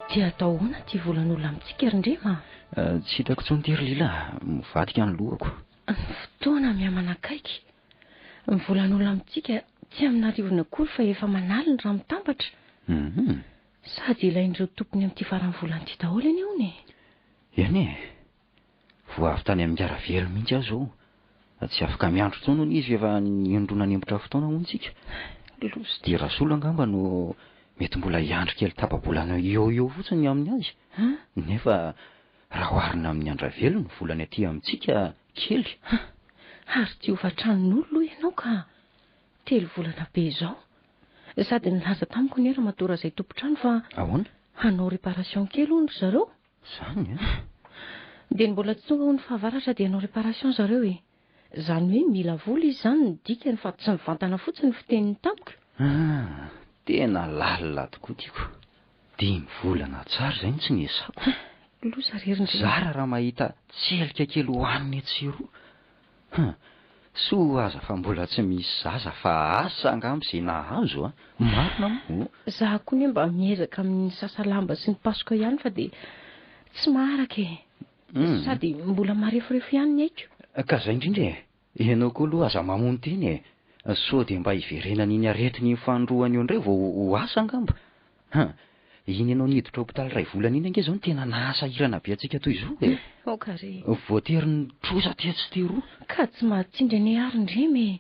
Dia atao ahoana ity volan'olona amintsika ry Ndrema a? Tsy hitako intsony ity ry Lila a! Mivadika ny lohako. Ny fotoana mihamanakaiky. Ny volan'olona amintsika tsy amin'arivony akory fa efa aman'aliny raha mitambatra. Sady ilain'ireo tompony amin'ity faran'ny volana ity daholo anie hono e! Eny e! Vao avy tany amin'ny Ngaravelo mihitsy aho izao. Tsy afaka miandry intsony hono izy fa efa nindroa nanempotra fotoana hono tsika. Loza. Dia Rasolo angamba no mety mbola hiandry kely tapa-bolana eo ho eo fotsiny ny amin'ny azy. Nefa raha oharina amin'ny an-dRavelo ny volany aty amintsika kely. Ary tsy hofan-tranon'olona hoy ianao ka! Telo volana be izao. Sady nilaza tamiko anie Ramatoa Razay tompon-trano fa Ahoana? hanao réparation kely hono ry zareo. Zany an! Dia ny mbola tsy tonga hono fahavaratra dia hanao réparation zareo e! Zany hoe mila vola izy zany ny dikany fa tsy mivantana fotsiny ny fiteniny tamiko. Ah! Tena lalina tokoa tiako. Dimy volana tsara izay no tsy niasako. Loza re ry ndry. Zara raha mahita tselika kely hohanina etsy sy eroa. Hum! Soa aza fa mbola tsy misy zaza fa asa angamba izay nahazo a! Marina moa. Za koa ne mba miezaka amin'ny sasa lamba sy ny pasoka ihany fa dia tsy maharaka e! Sady mbola mareforefo ihany ny aiko. Ka zay indrindra e! Ianao koa aloha aza mamono tena e! Sao dia mba hiverenan'iny aretina iny fanindroany eo indray vao ho asa angamba? Hum! Iny ianao niditra hopitaly iray volana iny ange izao no tena nahasahirana be antsika toy izao e! Aoka re! Voatery nitrosa tetsy sy teroa. Ka tsy mahatsindry anie ary ndremy e!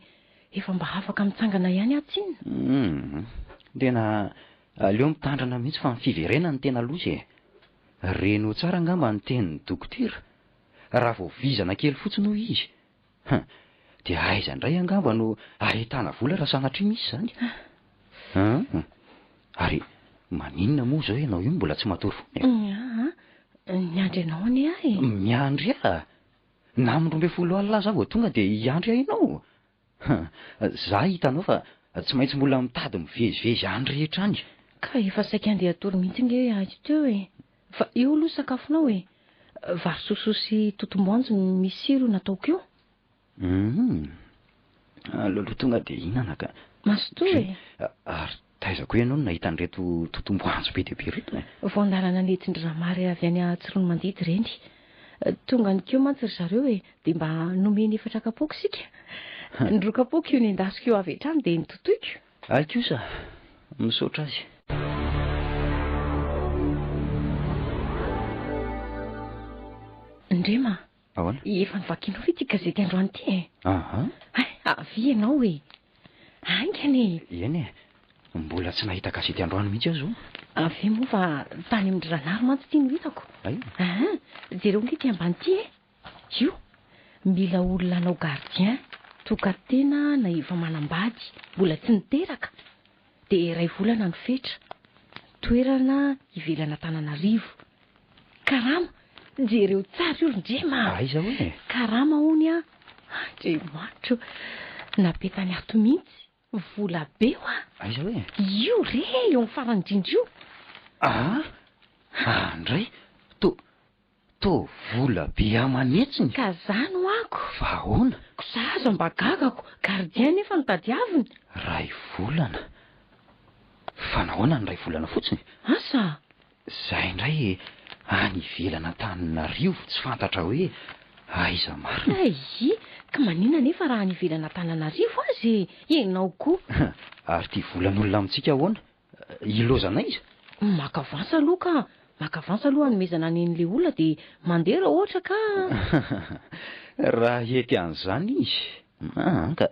Efa mba afaka mitsangana ihany aho tsinona. Hum! Tena aleo mitandrana mihitsy fa ny fiverenany no tena loza e! Reno tsara angamba ny tenin'ny dokotera, raha vao vizana kely fotsiny hoy izy. Hum! Dia aiza indray angamba no ahitana vola raha sanatria misy izany? Hum! Ary maninona moa izao ianao io no mbola tsy matory foana e? Aa, miandry anao anie aho e! Miandry ahy? Na amin'ny 12 alina aza aho vao tonga dia hiandry ahy ianao? Hum! Za hitanao fa tsy maintsy mbola mitady mivezivezy any rehetra any. Ka efa saika handeha hatory mihitsy ange aho teo e! Fa eo aloha sakafonao e! Vary sosoa sy totom-boanjo misy sira io nataoko io. Humm! Aleo aloha tonga dia hihinana ka. Mazotoa e! Ary taiza koa ianao no nahita an'ireto totom-boanjo be dia be ireto e? Voan-dalana nentin-dry Ramary avy any Tsiroanomandidy ireny. Tonga nikeo mantsy ry zareo e, dia mba nomeny efatra kapoaka isika. Ny roa kapoaka io nendasiko io avy hatrany dia nototoiko. Hay kosa! Misaotra azy. Ndrema, Ahoana? efa novakianao ve ity gazety androany ity e? Aha. Hay, avia ianao e! Haingana e! Eny e! Mbola tsy nahita gazety androany mihitsy aho izao. Avia moa fa tany amin-dry Ranary mantsy ity no hitako. Hay? Aha, jereo ange ity ambany ity e! Io, mila olona hanao gardien, tokan-tena na efa manambady, mbola tsy niteraka, dia iray volana no fetra, toerana ivelan'Antananarivo. Karama, jereo tsara io ry Ndrema a! Aiza hono e? Karama hono an! Andriamanitro, napetany ato mihitsy, vola be hoa! Aiza hoe? Io re, eo amin'ny farany indrindra io. Ah! Ah ndray! To, Toa vola be aman'hetsiny. Ka za no ako. Fa ahoana? Ko za aza mba gagako, gardien nefa no tadiaviny. Ray volana? Fa nahoana no ray volana fotsiny? Asa! Zay indray any ivelan'Antananarivo tsy fantatra hoe aiza marina. Hay! Ka maninona nefa raha any ivelan'Antananarivo aza e! Ianao koa. Ary ity volan'olona amintsika ahoana? Ilaozana aiza? Maka avance aloha ka! Maka avance aloha hanomezana an'iny le olona dia mandeha raha ohatra ka. Raha hety an'izany izy, an ka.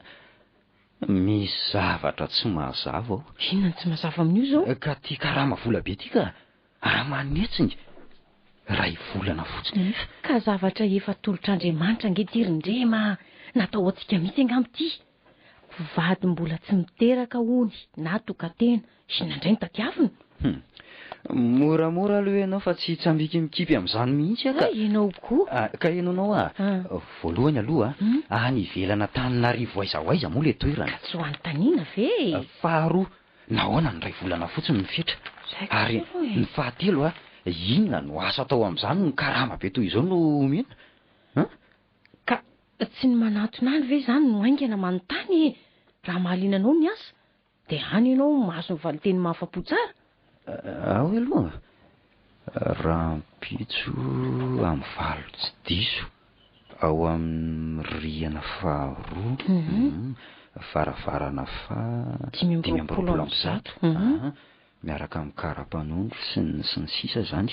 Misy zavatra tsy mazava ao. Inona no tsy mazava amin'io izao? Ka ty karama vola be ty ka aman'hetsiny, iray volana fotsiny anefa. Ka zavatra efa atolotr'Andriamanitra ange ty ry Ndrema a! Natao ho antsika mihitsy angamba ity. Vady mbola tsy miteraka hony na tokan-tena, inona indray no tadiavina? Hum. Moramora aloha ianao fa tsy hitsambiky mikipy amin'izany mihitsy aho ka. Hay ianao koa. Ah, ka henonao ah. Voalohany aloha, any ivelan'Antananarivo aiza ho aiza moa ilay toerana? Ka tsy ho anontaniana ve e? Faharoa, nahoana no iray volana fotsiny no fetra? Zay kosa Ary aloha e. ny fahatelo ah, inona no asa atao amin'izany no karama be toy izao no omena? An? Ka tsy ny manantona any ve izany no haingana manontany e? Raha mahaliana anao ny asa, dia any ianao mahazo ny valinteny mahafa-po tsara. Ao aloha. Rahampitso amin'ny valo tsy diso, ao amin'ny rihana faharoa, varavarana faha 125, miaraka amin'ny kara-panondro sy ny sy ny sisa izany.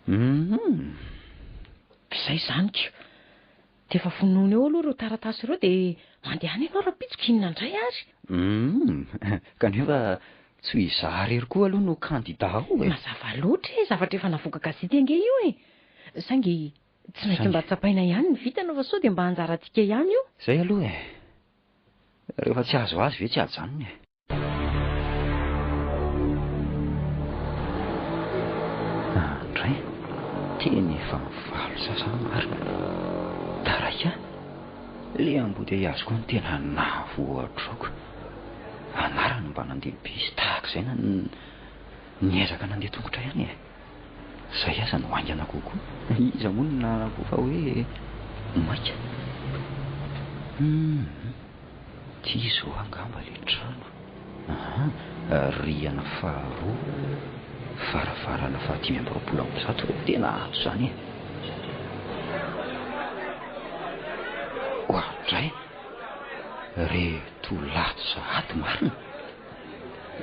Humm. Izay izany ko. Dia efa vonoina eo aloha ireo taratasy ireo dia mandehana ianao rahampitso k'inona indray ary? Humm. Kanefa tsy ho izaho irery koa aloha no kandida ao e. Mazava loatra e, zavatra efa navoaka gazety ange io e. Saingy tsy maintsy mba tsapaina ihany ny vintana fa sao dia mba anjarantsika ihany io. Izay aloha e. Rehefa tsy azo azy ve tsy ajanona e. Andray, tena efa mivalo sasa marina. Taraiky a! Le embouteillage koa no tena nahavoatroka. Anarany mba nandeha bus tahaka izay na niezaka nandeha tongotra ihany e. Izay aza no haingana kokoa. Iza moa no nahavoa fa hoe maika? Hum. Ty izao angamba le trano. Aha, rihana faharoa, varavarana faha 125, tena ato izany e. Oadray, reto lato sahady marina.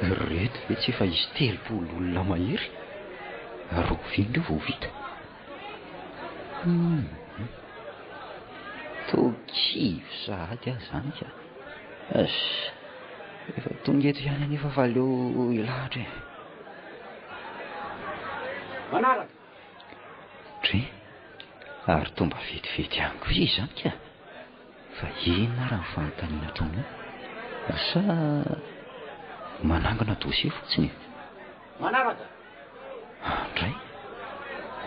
Reto ve tsy efa hisy 30 olona mahery? Rahoviana ireo vao vita? Hum. Toa kivy sahady aho izany ka. Eish. Efa tonga eto ihany anefa fa aleo hilahatra e. Manaraka. Dre. Ary toa mba vetivety ihany koa izy izany ka. Fa inona ary ny fanontaniana ataony eo? Sa manangona dossier fotsiny e? Manaraka. Andray.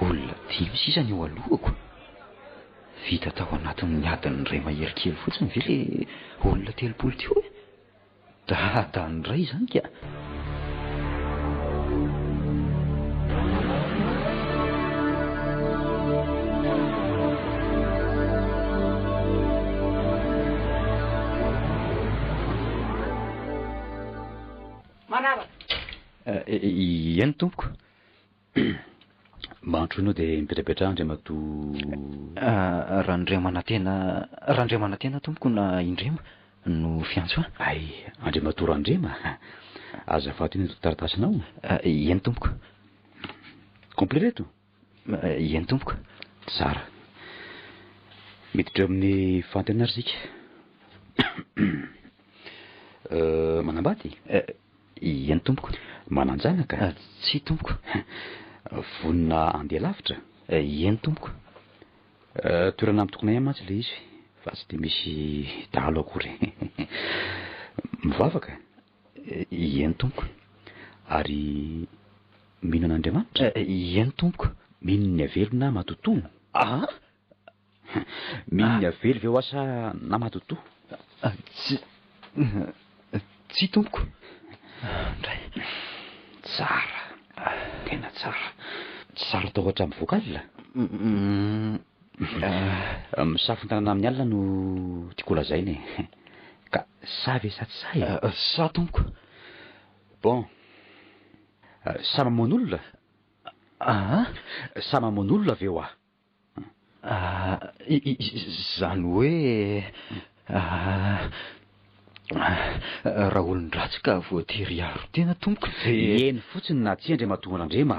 Olona dimy sisa ny eo alohako. Vita tao anatin'ny adiny iray mahery kely fotsiny ve le olona 30 teo e? Dada indray izany ka! Manaraka. Eny tompoko. Mba antroinao dia mipetrapetraha Andriamatoa. Randriamanantena, Randriamanantena tompoko na Indrema no fiantso ahy. Hay, Andriamatoa Randrema. Azafady iny taratasinao. Eny tompoko. Complet reto? Eny tompoko. Tsara. Miditra eo amin'ny fanontaniana ary isika. Manambady? Eny tompoko. Manan-janaka? Tsia tompoko. Vonona handeha lavitra? Eny tompoko. Toerana mitokona ihany mantsy ilay izy fa tsy dia misy dahalo akory. Mivavaka? Eny tompoko. Ary mino an'Andriamanitra? Eny tompoko. Mino ny avelo na matotoa? Ah! Mino ny avelo ve hoa sa na matotoa? Tsy, tsy tompoko. Ndray. Tsara, tena tsara. Tsy sarotra ohatra amin'ny vocal? Misafo-tanana amin'ny alina no tiako holazaina e. Ka sa ve sa tsy sa e? Sa tompoko. Bon. Sa mamono olona? Ah? Sa mamono olona ve hoa? Izany hoe raha olon-dratsy ka voatery hiaro tena tompoko dia. Eny fotsiny na tsia Andriamatoa Randrema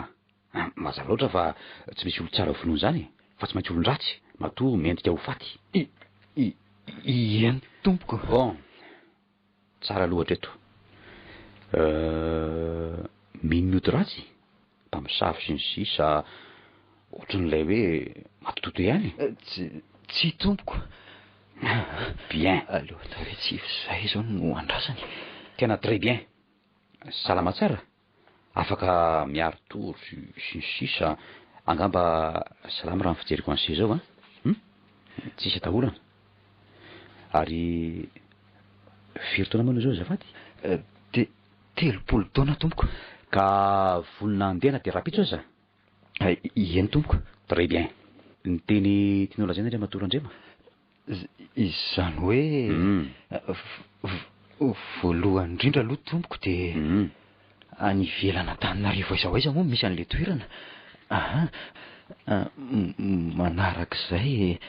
a! Mazava loatra fa tsy misy olon-tsara vonoina izany e! Fa tsy maintsy olon-dratsy, matoa mendrika ho faty. Eny tompoko. Bon! Tsara aloha hatreto. Euh, mino ny ody ratsy? Mpamosavy sy ny sisa, ohatran'ilay hoe matototo ihany. Tsy, tsy tompoko. Bien. Aleo atao hoe tsy izay izao no andrasany. Tena très bien. Salama tsara? Afaka miari-tory sy ny sisa, angamba salama raha ny fijeriko an'i seza ao an! Hum? Tsisy atahorana. Ary firy taona moa ianao izao azafady? Te- 30 taona tompoko. Ka vonona handeha na dia rahampitso aza? Eny tompoko. Très bien. Ny teny tianao lazaina Andriamatoa Randrema? Izany hoe voalohany indrindra aloha tompoko dia any ivelan'Antananarivo aiza ho aiza moa no misy an'ilay toerana. Aha, manarak'izay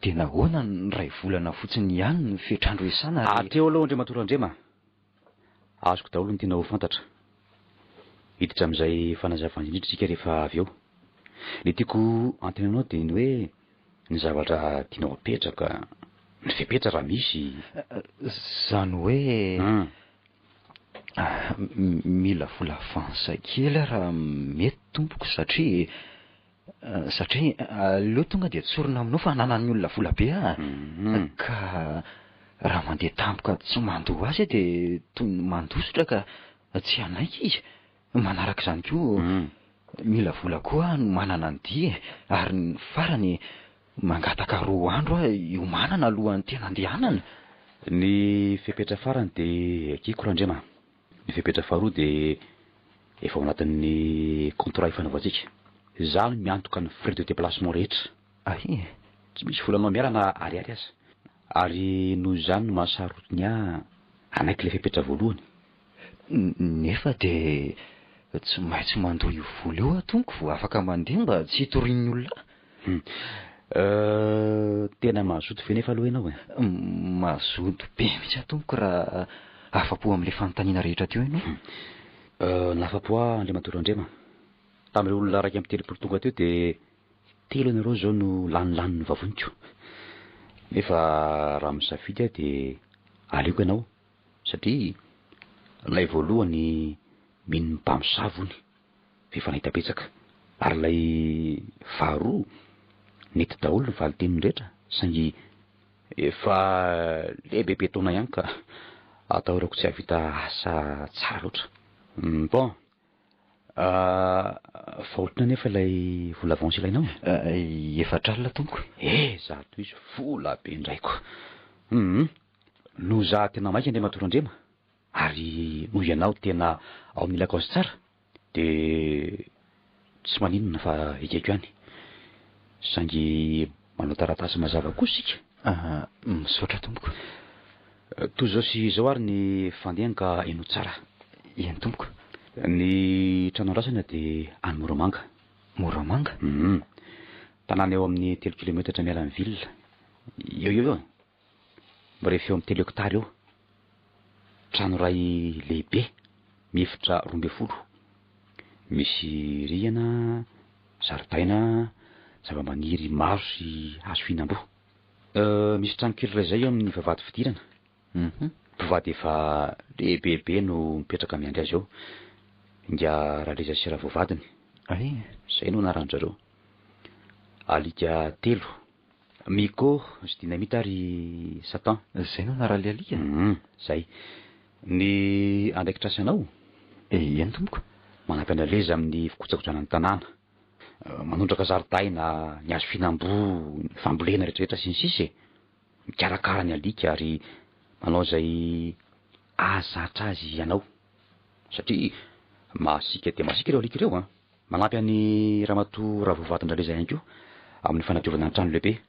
dia nahoana no iray volana fotsiny ihany no fetr'andro iasana ary. Hatreo aloha Andriamatoa Randriama, azoko daholo ny tianao ho fantatra. Hiditra amin'izay fanazavana indrindra isika rehefa avy eo. Ny tiako antenainao dia ny hoe ny zavatra tianao apetraka, ny fepetra raha misy. Izany hoe mila vola avance kely aho raha mety tompoko satria satria aleo tonga dia tsorina aminao fa ananan'ny olona vola be aho ka raha mandeha tampoka tsy mandoa azy aho dia toy ny mandositra ka tsy hanaiky izy. Manaraka izany koa mila vola koa aho hanomanana ny dia e, ary ny farany mangataka roa andro aho hiomanana alohan'ny tena handehanana. Ny fepetra farany dia ekeko Randriama. Ny fepetra faharoa dia efa ao anatin'ny contrat ifanaovantsika. Izaho no miantoka ny frais de déplacement rehetra. Ahy e! Tsy misy volanao miala na ariary aza. Ary noho izany no mahasarotiny ahy hanaiky ilay fepetra voalohany. Nefa dia tsy maintsy mandoa io vola io aho tompoko vao afaka mandeha mba tsy hitorian'ny olona ahy. Hum. Euh, tena mazoto ve nefa aloha ianao e? Mazoto be mihitsy aho tompoko raha afa-po amin'ilay fanontaniana rehetra teo ianao. Hum. Euh, nahafa-po ahy Andriamatoa Randriama. Tamin'ireo olona 31 tonga teo dia telo ianareo izao no lanilanin'ny vavoniko. Nefa raha misafidy aho dia aleoko ianao satria ilay voalohany mino ny mpamosavy hono fa efa nahita betsaka ary ilay faharoa nety daholo ny valin-teniny rehetra saingy efa lehibebe taona ihany ka atahorako tsy hahavita asa tsara loatra. Bon, fa otrina anefa ilay vola avance ilainao e? Efatra alina tompoko. Eh, za tohizo vola be indray ko. Hum. Noho za tena maika Andriamatoa Randriama ary noho ianao tena ao amin'ny lakaozy tsara dia tsy maninona fa ekeko ihany. Saingy manao taratasy mazava kosa isika. Ah, misaotra tompoko. Toy izao sy izao ary ny fandehany ka henoy tsara. Eny tompoko. Ny trano andrasana dia any Moramanga. Moramanga? Hum. Tanàna eo amin'ny telo kilometatra miala ny ville. Eo eo eo e. Mirefy eo amin'ny telo hectares eo. Trano iray lehibe, miefitra 12. Misy rihana, zaridaina, zava-maniry maro sy hazo fihinam-boa. Misy trano kely iray izay eo amin'ny vavahady fidirana. Mpivady efa lehibebe no mipetraka miandry azy eo. Ingahy Raleza sy Ravoavadiny. Izay no anaran-dry zareo. Alika telo. Miko sy Dynamite ary Satan. Zay no anaran'ilay alika? Hum, zay. Ny andraikitra asanao? Eny tompoko. Manampy an-dRaleza amin'ny fikojakojana ny tanàna. Manondraka zaridaina, ny hazo fihinam-boa, ny fambolena rehetrarehetra sy ny sisa e. Mikarakara ny alika ary manao izay ahazatra azy ianao. Satria masiaka dia masiaka ireo alika ireo an. Manampy an'i Ramatoa Ravoavadin-dRaleza ihany koa amin'ny fanadiovana ny trano lehibe.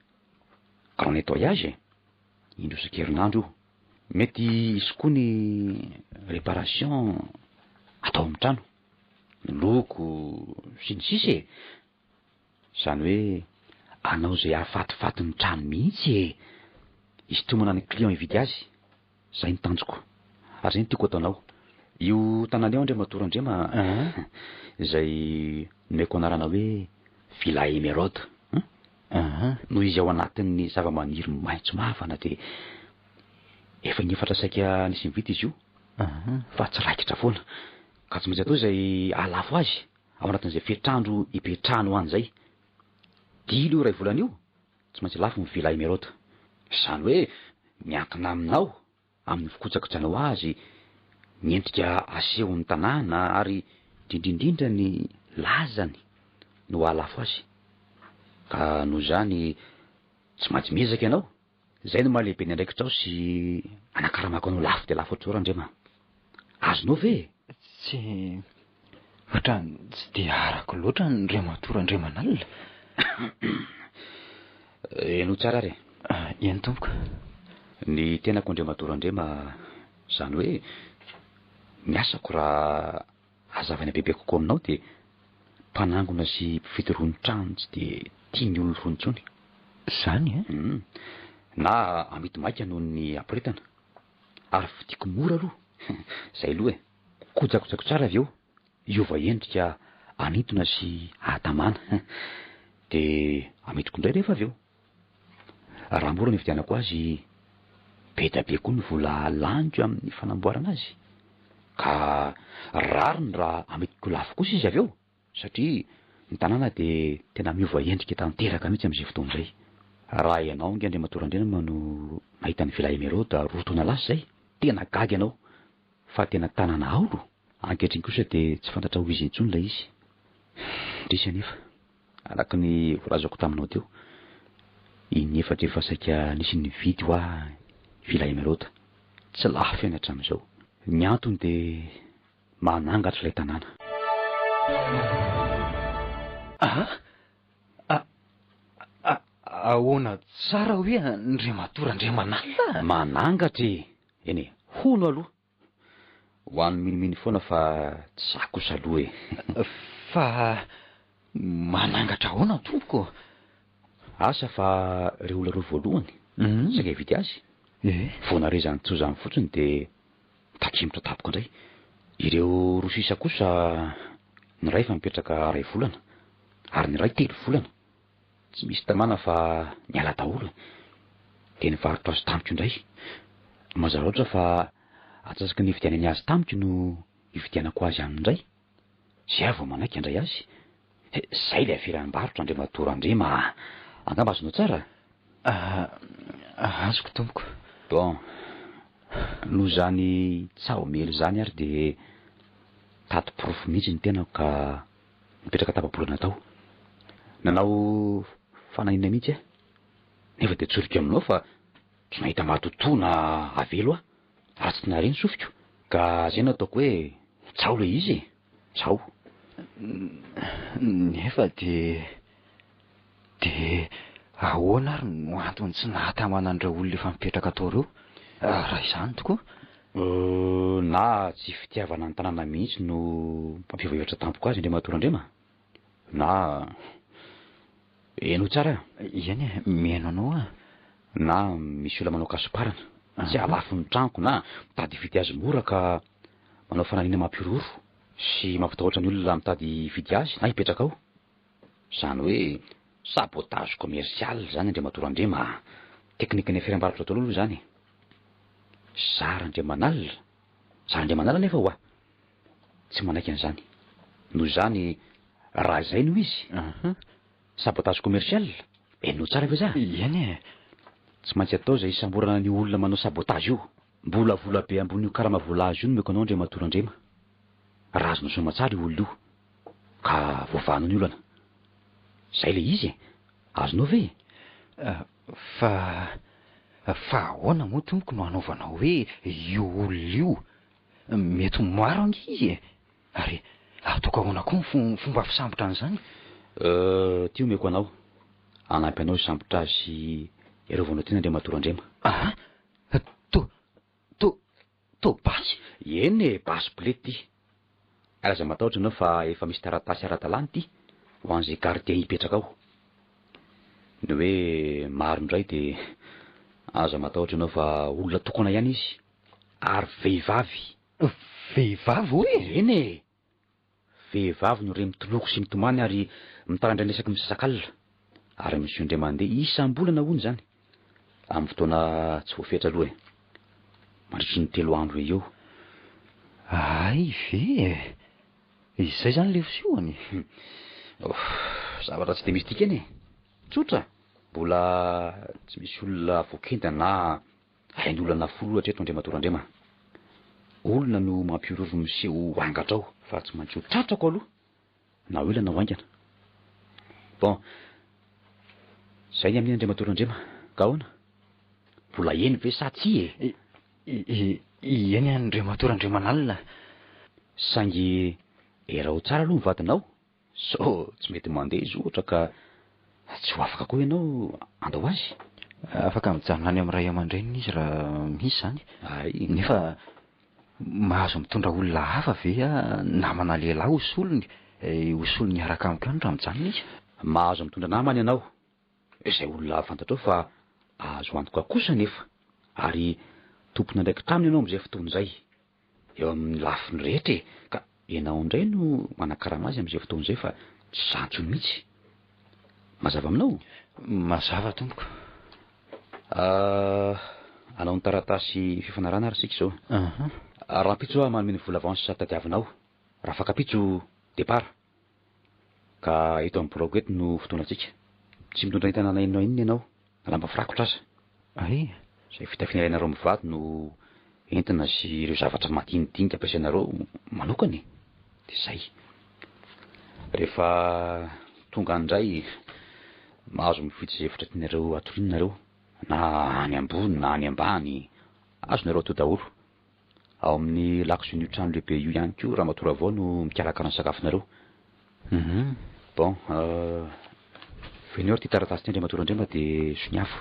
Grand nettoyage e! Indroa isan-kerinandro io. Mety hisy koa ny réparation atao amin'ny trano. Ny loko sy ny sisa e! Izany hoe anao izay hahafatifaty ny trano mihitsy e! Hisintomana ny client hividy azy. Zay ny tanjoko. Ary zay no tiako ataonao. Io tanàna io Andriamatoa Randriama izay nomeko anarana hoe Villa Emeraude an! Noho izy ao anatin'ny zava-maniry maitso mavana dia efa in'efatra saika nisy nividy izy io fa tsy raikitra foana. Ka tsy maintsy atao izay hahalafo azy ao anatin'izay fetr'andro hipetrahany ho any izay. Dila io iray volana io. Tsy maintsy lafo ny villa Emeraude. Izany hoe miankina aminao, amin'ny fikojakojanao azy, ny endrika asehon'ny tanàna ary indrindra indrindra ny lazany no hahalafo azy. Ka noho izany tsy maintsy miezaka ianao. Izay no mahalehibe ny andraikitrao sy anakaramako anao lafo dia lafo ohatr'izao Randriama. Azonao ve e? Tsy ohatran'ny tsy dia arako loatra ny Andriamatoa Randriamanalina. Henoy tsara ary e. Eny tompoko. Ny tenako Andriamatoa Randriama, izany hoe ny asako raha hazavaina bebe kokoa aminao dia. mpanangona sy mpividy irony trano tsy dia tian'ny olona irony intsony. Izany e? Hum. Na amidy maika noho ny haporetana. Ary vidiako mora aloha. Izay aloha e. Kojakojako tsara avy eo, hiova endrika hanintona sy hahatamana. Dia amidiko indray rehefa avy eo. Raha mora ny hividianako azy, be dia be koa ny vola laniko amin'ny fanamboarana azy. Ka rariny raha amidiko lafo kosa izy avy eo, satria ny tanàna dia tena miova endrika tanteraka mihitsy amin'izay fotoana izay. Raha ianao ange Andriamatoa Randrianama no nahita ny Villa Emeraude roa taona lasa izay, tena gaga ianao fa tena tanàna haolo. Ankehitriny kosa dia tsy fantatra ho iza intsony ilay izy. Indrisy anefa. Araka ny voalazako taminao teo, in'efatra efa saika nisy nividy hoa Villa Emeraude. Tsy lafo ihany hatramin'izao. Ny antony dia manangatra ilay tanàna. A! A! A! Ahoana tsara hoe Andriamatoa Randriamanalina? Manangatra e! Eny e, hono aloha. Ho an'ny minomino foana fa tsy sahy kosa aloha e. Fa manangatra ahoana tompoko? Asa fa ireo olona roa voalohany saika hividy azy, vao nahare izany tsoa izany fotsiny dia takimotra tampoka indray. Ireo roa sisa kosa, ny iray efa mipetraka iray volana ary ny iray telo volana. Tsy misy tamana fa niala daholo e. Dia nivarotra azy tamiko indray. Mazava loatra fa antsasaky ny nividianany azy tamiko no hividianako azy aminy indray. Izay aho vao manaiky handray azy. Izay ilay aferam-barotra Andriamatoa Randrema a! Angamba azonao tsara? Azoko tompoko. Bon, noho izany tsaho miely izany ary dia tady porofo mihitsy ny tenako ka Nipetraka tapa-bolana tao. Nanao fanahiniana mihitsy aho. Nefa dia tsoriko aminao fa tsy nahita matotoa na avelo aho, ary tsy nahare ny sofiko. Ka izay no ataoko hoe tsaho ilay izy e! Tsaho. Nefa dia, dia ahoana ary no antony tsy nahatamana an'ireo olona efa mipetraka tao ireo, raha izany tokoa? Na tsy fitiavana ny tanàna mihitsy no mampiova hevitra tampoka azy Andriamatoa Randriama, na henoy tsara a! Eny e, mihaino anao aho. Na misy olona manao kasoparana, tsy hahalafo ny tranoko na mitady hividy azy mora ka manao fanahiniana mampihorohoro sy mampitahotra ny olona mitady hividy azy na hipetraka ao. Izany hoe sabotage commercial izany Andriamatoa Randriama a! Teknikan'ny aferam-barotra daholo aloha izany e! Zara Andriamanalina, Zara Andriamanalina anefa ho'a tsy manaiky an'izany. Noho izany, raha izay no izy, sabotage commercial, henonao tsara ve za? Eny e! Tsy maintsy atao izay hisamborana an'io olona manao sabotage io. Mbola vola be ambonin'io karama vola azo io no omeko anao Andriamatoa Randriama. Raha azonao soamatsara io olona io, ka voavahanao ny olana. Izay ilay izy e! Azonao ve e? Fa, fa ahoana moa tompoko no hanaovanao hoe io olona io? Mety ho maro ange izy e! Ary ataoko ahoana koa ny fomba fisambotra an'izany? Euh, ity omeko anao. Hanampy anao hisambotra azy sy hiarovanao tena Andriamatoa Randriama. Aa! To, to, to basy? Eny e, basy poleta ity. Ary aza matahotra ianao fa efa misy taratasy ara-dalàna ity ho an'izay gardien hipetraka ao. Ny hoe maro indray dia aza matahotra ianao fa olona tokana ihany izy ary vehivavy. Vehivavy hoy? Eny e! Vehivavy no re mitoloko sy mitomany ary mitarandraina isaky ny misasakalina. Ary miseho indray mandeha isam-bolana hono izany. Amin'ny fotoana tsy voafetra aloha e. Mandritry ny telo andro eo eo. Hay ve e! Izay izany ilay fisehony? Zavatra tsy dia misy dikany e! Tsotra! Mbola tsy misy olona voakenda na Hain'olana folo hatreto Andriamatoa Randriama. Olona no mampihorohoro miseho ho angatra ao fa tsy maintsy ho tratrako aloha na ho ela na ho haingana. Bon, zay ny amin'iny Andriamatoa Randriama, ka ahoana? Mbola eny ve sa tsia e? Eny Andriamatoa Randriamanalina. Saingy eraho tsara aloha ny vadinao Sao tsy mety mandeha izy ohatra ka tsy ho afaka koa ianao handao azy? Afaka mijanona any amin'ny ray aman-dreniny izy raha misy izany. Hay. Nefa mahazo mitondra olona hafa ve aho namana lehilahy ho solony? Ho solony hiaraka amiko ihany raha mijanona izy. Mahazo mitondra namana ianao. Izay olona fantatrao fa azo antoka kosa anefa. Ary tompon'andraikitra aminy ianao amin'izay fotoana izay. Eo amin'ny lafiny rehetra e! Ka ianao indray no manakarama azy amin'izay fotoana izay fa tsy za intsony mihitsy. Mazava aminao? Mazava tompoko. Ah, hanao ny taratasy fifanarahana ary isika izao. Aha. Rahampitso aho manome ny vola avance tadiavinao. Rafakampitso départ. Ka eto amin'ny biraoko eto no fotoanantsika. Tsy mitondra entana na inona inona ianao, na lamba firakotra aza. Ay! Izay fitafiana ilainareo mivady no entina sy ireo zavatra madinidinika ampiasainareo manokana e! Dia izay. Rehefa tonga any indray, mahazo mifidy izay efitra tianareo hatoriana nareo, na any ambony na any ambany, azonareo atao daholo. Ao amin'ny lakozian'io trano lehibe io ihany koa Ramatoa Ravao no mikarakara ny sakafonareo. Hum. Bon, fenoy ary ity taratasy ity Andriamatoa Randriamba dia soniavo.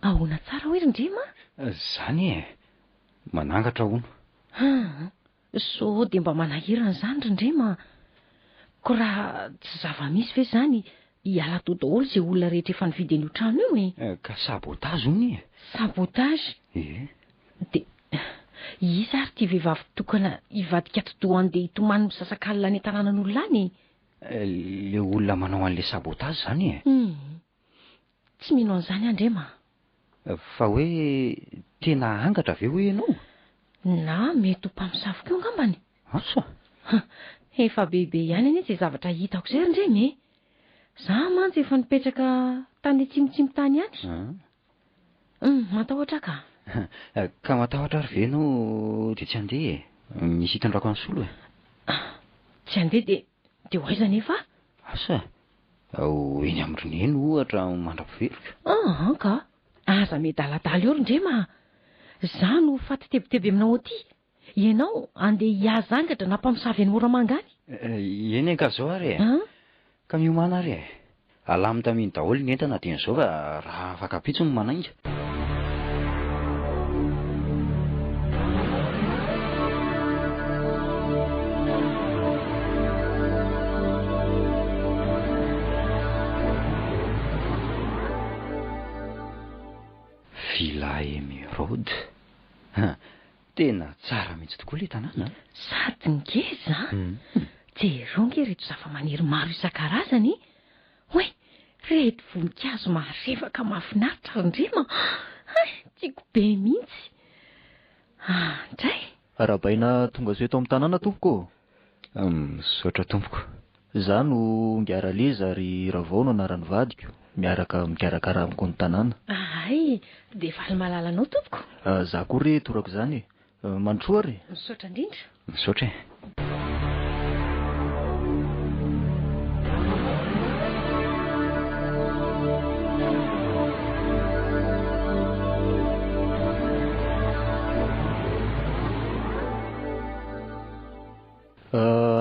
Ahoana tsara hoy ry Ndrema a? Zany e! Manangatra hono. Haa, sao dia mba manahirana izany ry Ndrema a! Ko raha tsy zava-misy ve izany, hiala tao daholo izay olona rehetra efa nividy an'io trano io e! Ka sabotage hono e! Sabotage? Ie. Dia iza ary ity vehivavy tokana hivadika atidoha handeha hitomany misasakalina any an-tanànan'olona any e? Le olona manao an'le sabotage izany e! Hum. Tsy mino an'izany aho Ndrema a! Fa hoe tena angatra ve hoy ianao? Na mety ho mpamosavy koa angambany. Asa? Efa bebe ihany anie izay zavatra hitako izay ry Ndrema e! Za mantsy efa nipetraka tany atsimotsimo tany ihany. Hum, matahotra aho ka. Ka matahotra ary ve ianao dia tsy handeha e? Misy hitondrako an'i Solo e. Tsy handeha dia dia ho aiza anefa aho? Asa? Ho eny amin-dry Neny ohatra mandra-piveriko. Aa ka! Aza miadaladala eo ry Ndrema a! Za no ho faty tebiteby aminao aty, ianao andeha hihaza angatra na mpamosavy any Moramanga any. Eny anka zao ary e! Ka miomàna ary e! Alamo taminy daholo ny entana dieny izao fa raha afaka ampitso no manainga. Villa Emeraude. Ha, tena tsara mihitsy tokoa ilay tanàna an! Sady ngeza an! Jereo ange ireto zavamaniry maro isan-karazany e! Oay! Reto voninkazo marevaka mahafinaritra ry Ndrema a! Hay! Tiako be mihitsy! Ah, ndray! Arahabaina tongasoa eto amin'ny tanàna tompoko ô! Misaotra tompoko. Za no Ngiaraleza ary Ravao no anaran'ny vadiko, miaraka mikarakara amiko ny tanàna. Hay! Dia faly mahalala anao tompoko. Za koa re torako izany e! Mandrosoa ary e! Misaotra indrindra. Misaotra e.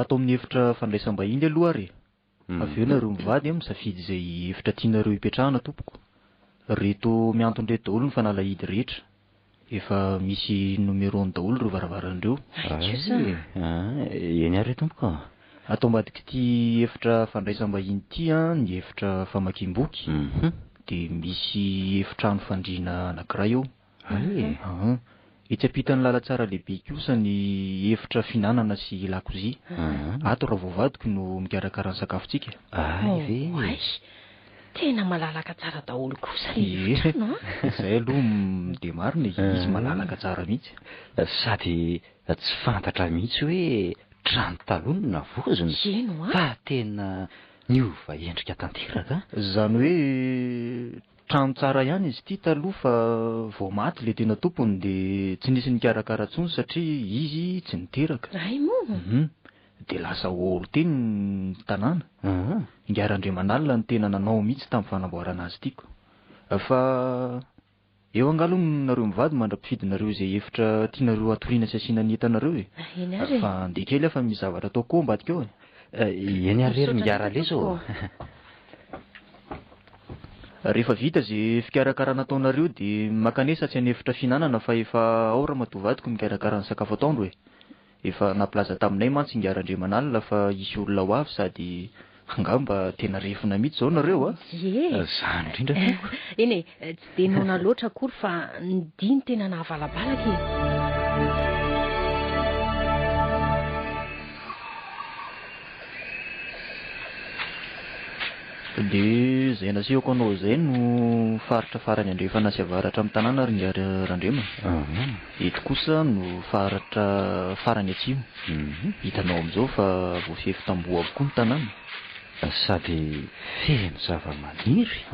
Ato amin'ny efitra fandraisam-bahiny aloha ary e. Avy eo nareo mivady misafidy izay efitra tianareo hipetrahana tompoko. Reto mihantona ireto daholo ny fanalahidy rehetra. Efa misy numéro-ny daholo ireo varavarana ireo. Hay kosa a! Eny ary tompoko a! Ato ambadik'ity efitra fandraisam-bahiny ity ny efitra famakiam-boky, dia misy efitrano fandriana anankiray ao. Hay e! Aa. Etsy ampitan'ny lalantsara lehibe kosa ny efitra fihinanana sy lakozia. Ato raha vao vadiko no mikarakara ny sakafontsika. Hay ve e! Oay! Tena malalaka tsara daholo kosa le efitrano an! Izay aloha dia marina e, izy malalaka tsara mihitsy. Sady tsy fantatra mihitsy hoe trano taloha no navaozina Eny hoa! fa tena niova endrika tanteraka an! Izany hoe trano tsara ihany izy ity taloha fa vao maty ilay tena tompony dia tsy nisy nikarakara intsony satria izy tsy niteraka. Hay moa! Hum. Dia lasa oro teny ny tanàna. Ingahy Randriamanalina no tena nanao mihitsy tamin'ny fanamboarana azy ity ko. Fa eo angaha aloha nareo mivady mandra-pifidinareo izay efitra tianareo hatoriana sy asiana ny entanareo e. Eny ary e. Fa andeha kely aho fa misy zavatra ataoko koa ambadika ao e. Eny ary re ry Misaotra Ingahy indrindra Raleza ô. tompoko. Rehefa vita ze fikarakarana ataonareo de mankanesa atsy an'efitra fihinanana fa efa ao ramatoa vadiko mikarakara ny sakafo atoandro e. Efa nampilaza taminay mantsy ingahy Randriamanalina fa hisy olona ho avy sady angamba tena refona mihitsy izao nareo a! Ie! Izany indrindra tompoko. Eny e, tsy dia noana loatra akory fa ny dia no tena nahavalabalaka e! Dia izay nasehoko anao izay no faritra farany andrefana sy avaratra amin'ny tanàna ry ingahy Randriama. Eto kosa no faritra farany atsimo. Hitanao amin'izao fa voafefy tamboho avokoa ny tanàna. Sady feno zava-maniry.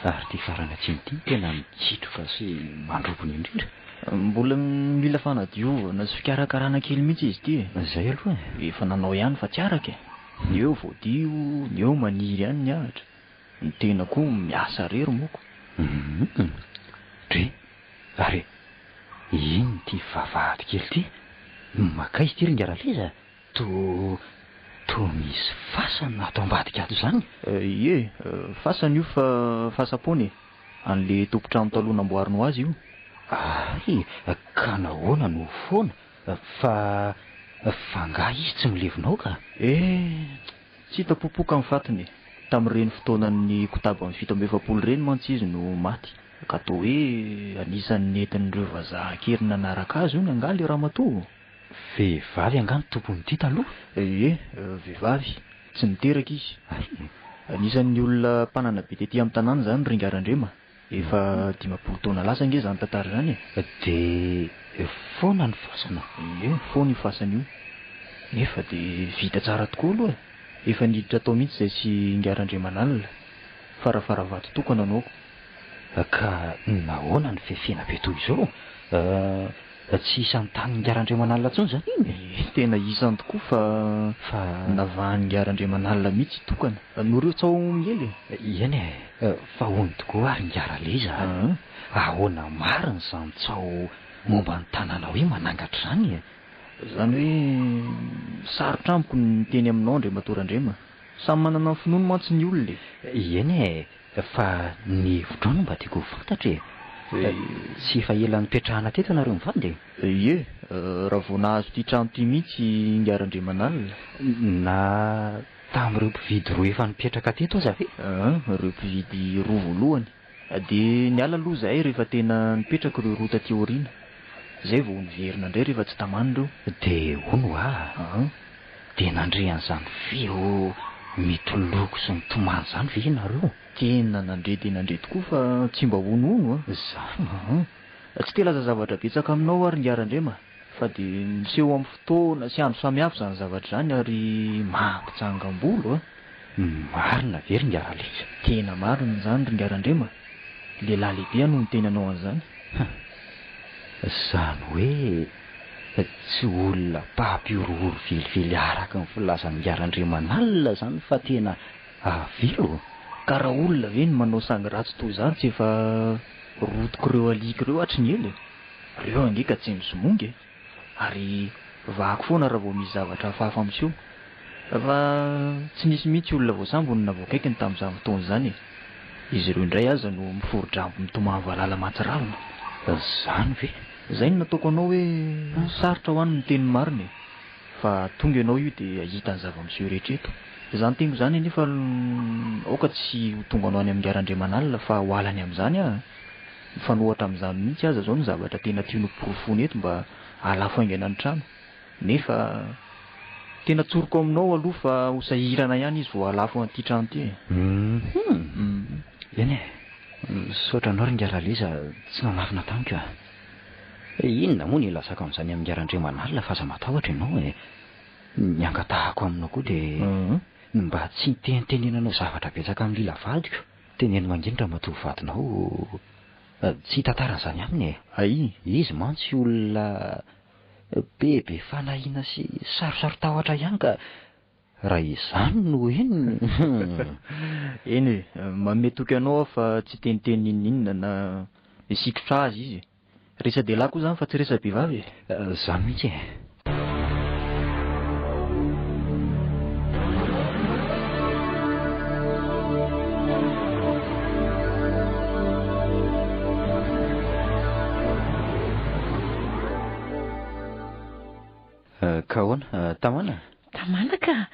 Ary ity farany atsimo ity no tena mikitroka sy mandrobona indrindra. Mbola mila fanadiovana sy fikarakarana kely mihitsy izy ity e. Izay aloha e. Efa nanao ihany fa tsy araka e. Ny eo voadio, ny eo maniry ihany ny ahitra. Ny tena koa miasa rery moko. Humm. Dre, ary inona ity vavahady kely ity? Mankaiza ity ry ingahy Raleza? Toa, toa misy fasana ato ambadika ato izany. Ie, fasana io fa fasam-poana e. An'le tompon-trano taloha namboariny ho azy io. Hay, ka nahoana no foana? Fa, fa angaha izy tsy milevina ao ka? Eh, tsy hita popoka ny fatiny e. Tamin'ireny fotoanan'ny kotaban'ny 47 ireny mantsy izy no maty. Ka toa hoe anisan'ny nentin'ireo vazaha an-keriny nanaraka azy hono angaha ilay ramatoa? Vehivavy angaha ny tompon'ity taloha? Ie, vehivavy. Tsy niteraka izy. Hay. Anisan'ny olona mpanana be tety amin'ny tanàna izany ry Ingahy Randrema. Efa 50 taona lasa ange izany tantara izany e! Dia foana ny fasana? Ie, foana io fasana io. Nefa dia vita tsara tokoa aloha e! Efa niditra tao mihitsy izay sy Ingahy Randriamanalina. Farafaravato tokana no aoko. Ka nahoana no fefena be toy izao? Tsy isan'ny tanin'Ingahy Randriamanalina intsony izany iny e? Ie, tena isany tokoa fa Fa. Navahan'Ingahy Randriamanalina mihitsy i Tokana. Noho ireo tsaho miely e! Eny e, fa hono tokoa ary Ingahy Raleza a! Ahoana marina izany tsaho momba ny tanàna hoe manangatra izany e? Izany hoe sarotra amiko ny miteny aminao Andriamatoa Randriama. Samy manana ny finoany mantsy ny olona e! Eny e, Fa ny hevitrao no mba tiako ho fantatra e! Tsy efa ela nipetrahana teto ianareo mivady e? Ie, raha vao nahazo ity trano ity mihitsy Ingahy Randriamanalina. Na tamin'ireo mpividy roa efa nipetraka teto aza ve? Aa, ireo mpividy roa voalohany. Dia niala aloha izahay rehefa tena nipetraka ireo roa taty aoriana. Izay vao niverina indray rehefa tsy tamana ireo. Dia hono hoa, Aa. dia nandre an'izany feo mitoloko sy mitomany izany ve ianareo? Tena nandre dia nandre tokoa fa tsy mba honohono a! Izany? Aa. Tsy te hilaza zavatra betsaka aminao aho ry Ingahy Randriama fa dia miseho amin'ny fotoana sy andro samihafa izany zavatra izany ary mampitsangam-bolo a! Marina ve ry Ingahy Raleza? Tena marina izany ry Ingahy Randriama, lehilahy lehibe aho no miteny anao an'izany. Hum. Izany hoe tsy olona mpampihorohoro velively araka ny filazan'Ingahy Randriamanalina izany fa tena avelo? Ka raha olona ve no manao sangy ratsy toy izany tsy efa rotok'ireo alika ireo hatry ny ela e! Ireo ange ka tsy misomonga e! Ary vahako foana raha vao misy zavatra hafahafa miseho. Fa tsy nisy mihitsy olona voasambony na voakaikiny tamin'izany fotoana izany e! Izy ireo indray aza no miforodrambo mitomany valala mahatsiravina. Izany ve? Izay no nataoko anao hoe sarotra ho an ny miteny ny marina e! Fa tonga ianao io dia hahita ny zava-miseho rehetra eto. Izany teniko izany anefa aoka tsy ho tonga anao any amin'i Randriamanalina fa ho alany amin'izany aho a! Mifanohatra amin'izany mihitsy aza izao ny zavatra tena tiany ho porofoina eto mba hahalafo haingana ny trano. Nefa tena tsoriko aminao aloha fa ho sahirana ihany izy vao hahalafo an'ity trano ity e! Hum! Eny e! Misaotra anao ry Ingahy Raleza tsy nanafina tamiko a! Inona moa no ilazako an'izany amin'i Ingahy Randriamanalina fa aza matahotra ianao e! Ny angatahako aminao koa dia ny mba tsy hitenitenenanao zavatra betsaka amin'i Lila vadiko. Teneno mangina ramatoa vadinao tsy hitantara an'izany aminy e! Hay! Izy mantsy olona bebe fanahiana sy sarosaro-tahotra ihany ka raha izany no henony hum! Eny e, manome toky anao aho fa tsy hiteniteny n'inon'inona na hisikotra azy izy e! Resa-dehilahy koa izany fa tsy resa-behivavy e! Izany mihitsy e! Ka ahoana? Tamana? Tamana ka!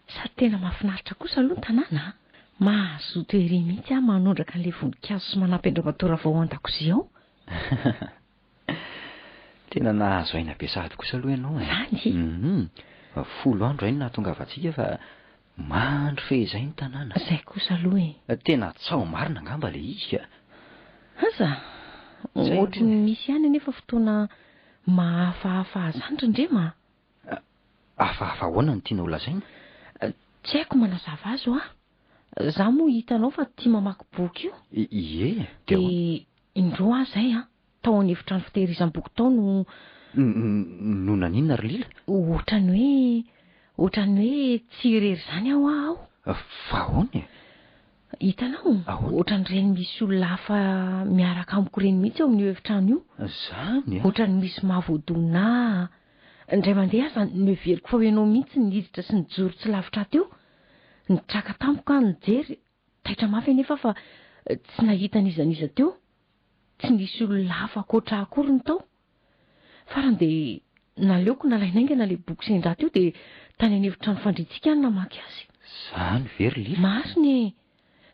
Sady tena mahafinaritra kosa aloha ny tanàna a! Mahazoto ery mihitsy aho manondraka an'ilay voninkazo sy manampy an-dRamatoa Ravao ao an-dakozia ao. Tena nahazo aina be sahady kosa aloha ianao e! Zany? Hum, folo andro izay no nahatongavantsika fa mandry fehizay ny tanàna. Zay kosa aloha e! Tena tsaho marina angamba ilay izy ka! Aza! Ohatry ny misy ihany anefa fotoana mahafahafa ahy izany ry Ndrema a! Hafahafa ahoana no tianao holazaina? Tsy haiko manazava azy hoa! Za moa hitanao fa tia mamaky boky io. Ie, dia ahoana? Dia indroa aho izay an, tao an'efitrano fitehirizam-boky tao no. No naninona ry Lila? Ohatran'ny hoe, ohatran'ny hoe tsy irery izany aho aho. Fa ahoana e? Hitanao? Ahoana? Ohatran'ireny misy olona hafa miaraka amiko ireny mihitsy ao amin'io efitrano io. Izany an? Ohatran'ny misy mahavoadonina ahy. Indray mandeha aza noheveriko fa ho ianao mihitsy niditra sy nijoro tsy lavitra ahy teo. Nitraka tampoka aho nijery, taitra mafy anefa aho fa tsy nahita n'iza n'iza teo. Tsy nisy olona hafa ankoatra ahy akory ny tao. Farany dia naleoko nalaina haingana ilay boky sendra teo dia tany an'efitrano fandriantsika aho no namaky azy. Izany ve ry Lila? Marina e!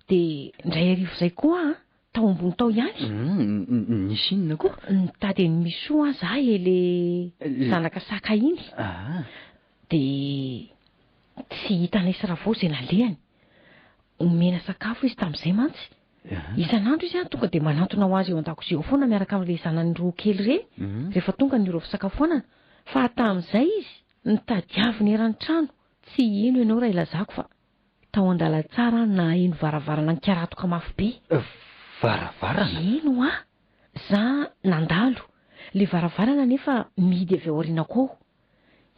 Dia indray hariva izay koa aho tao ambony tao ihany. Hum, nisy inona koa? Nitady an'i Michou aho za e, le zanaka saka iny. Ah. Dia tsy hitanay sy Ravao izay nalehany. Omena sakafo izy tamin'izay mantsy. Isan'andro izy tonga dia manantona ho azy eo an-dakozia ao foana miaraka amin'ilay zanany roa kely ireny, rehefa tonga ny ora fisakafoanana. Fa tamin'izay izy nitadiaviny eran'ny trano. Tsy hino ianao raha ilazako fa tao an-dalantsara aho naheno varavarana nikaratoka mafy be. Varavarana? Eny hoa! Za nandalo. Ilay varavarana anefa mihidy avy ao aorianako ao.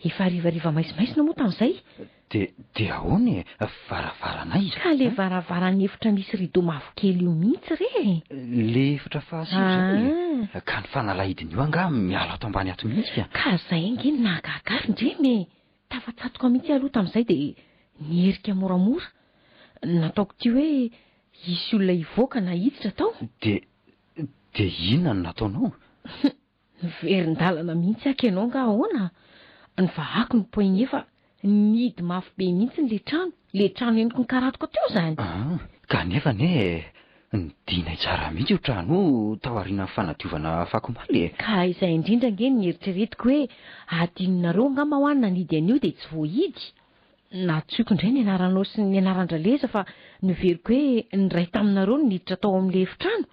Efa harivariva maizimaizina moa tamin'izay. Dia, dia ahoana e? Varavarana aiza? Ka le varavaran'ny efitra misy rideau mavokely io mihitsy re e! Le efitra fahasivy izany e? Ka ny fanalahidin'io angaha miala ato ambany ato mihitsy ka? Ka zay ange no nahagaga ahy ry Ndremy e! Tafatsatoka mihitsy aho aloha tamin'izay dia niherika moramora. Nataoko ity hoe hisy olona hivoaka na hiditra tao. Dia, dia inona no nataonao? Niverin-dalana mihitsy aky ianao angaha ahoana? Nivahako ny poignet fa nihidy mafy be mihitsy le trano, le trano henoko nikaratoka teo izany. Ah, kanefa anie nidinay tsara mihitsy io trano io tao aorianan'ny fanadiovana afakomaly e. Ka izay indrindra ange no nieritreretiko hoe adinonareo angamba hoa ny nanidy an'io dia tsy voahidy. Nantsoiko indray ny anaranao sy ny anaran-dRaleza fa noheveriko hoe ny iray taminareo no niditra tao amin'ilay efitrano.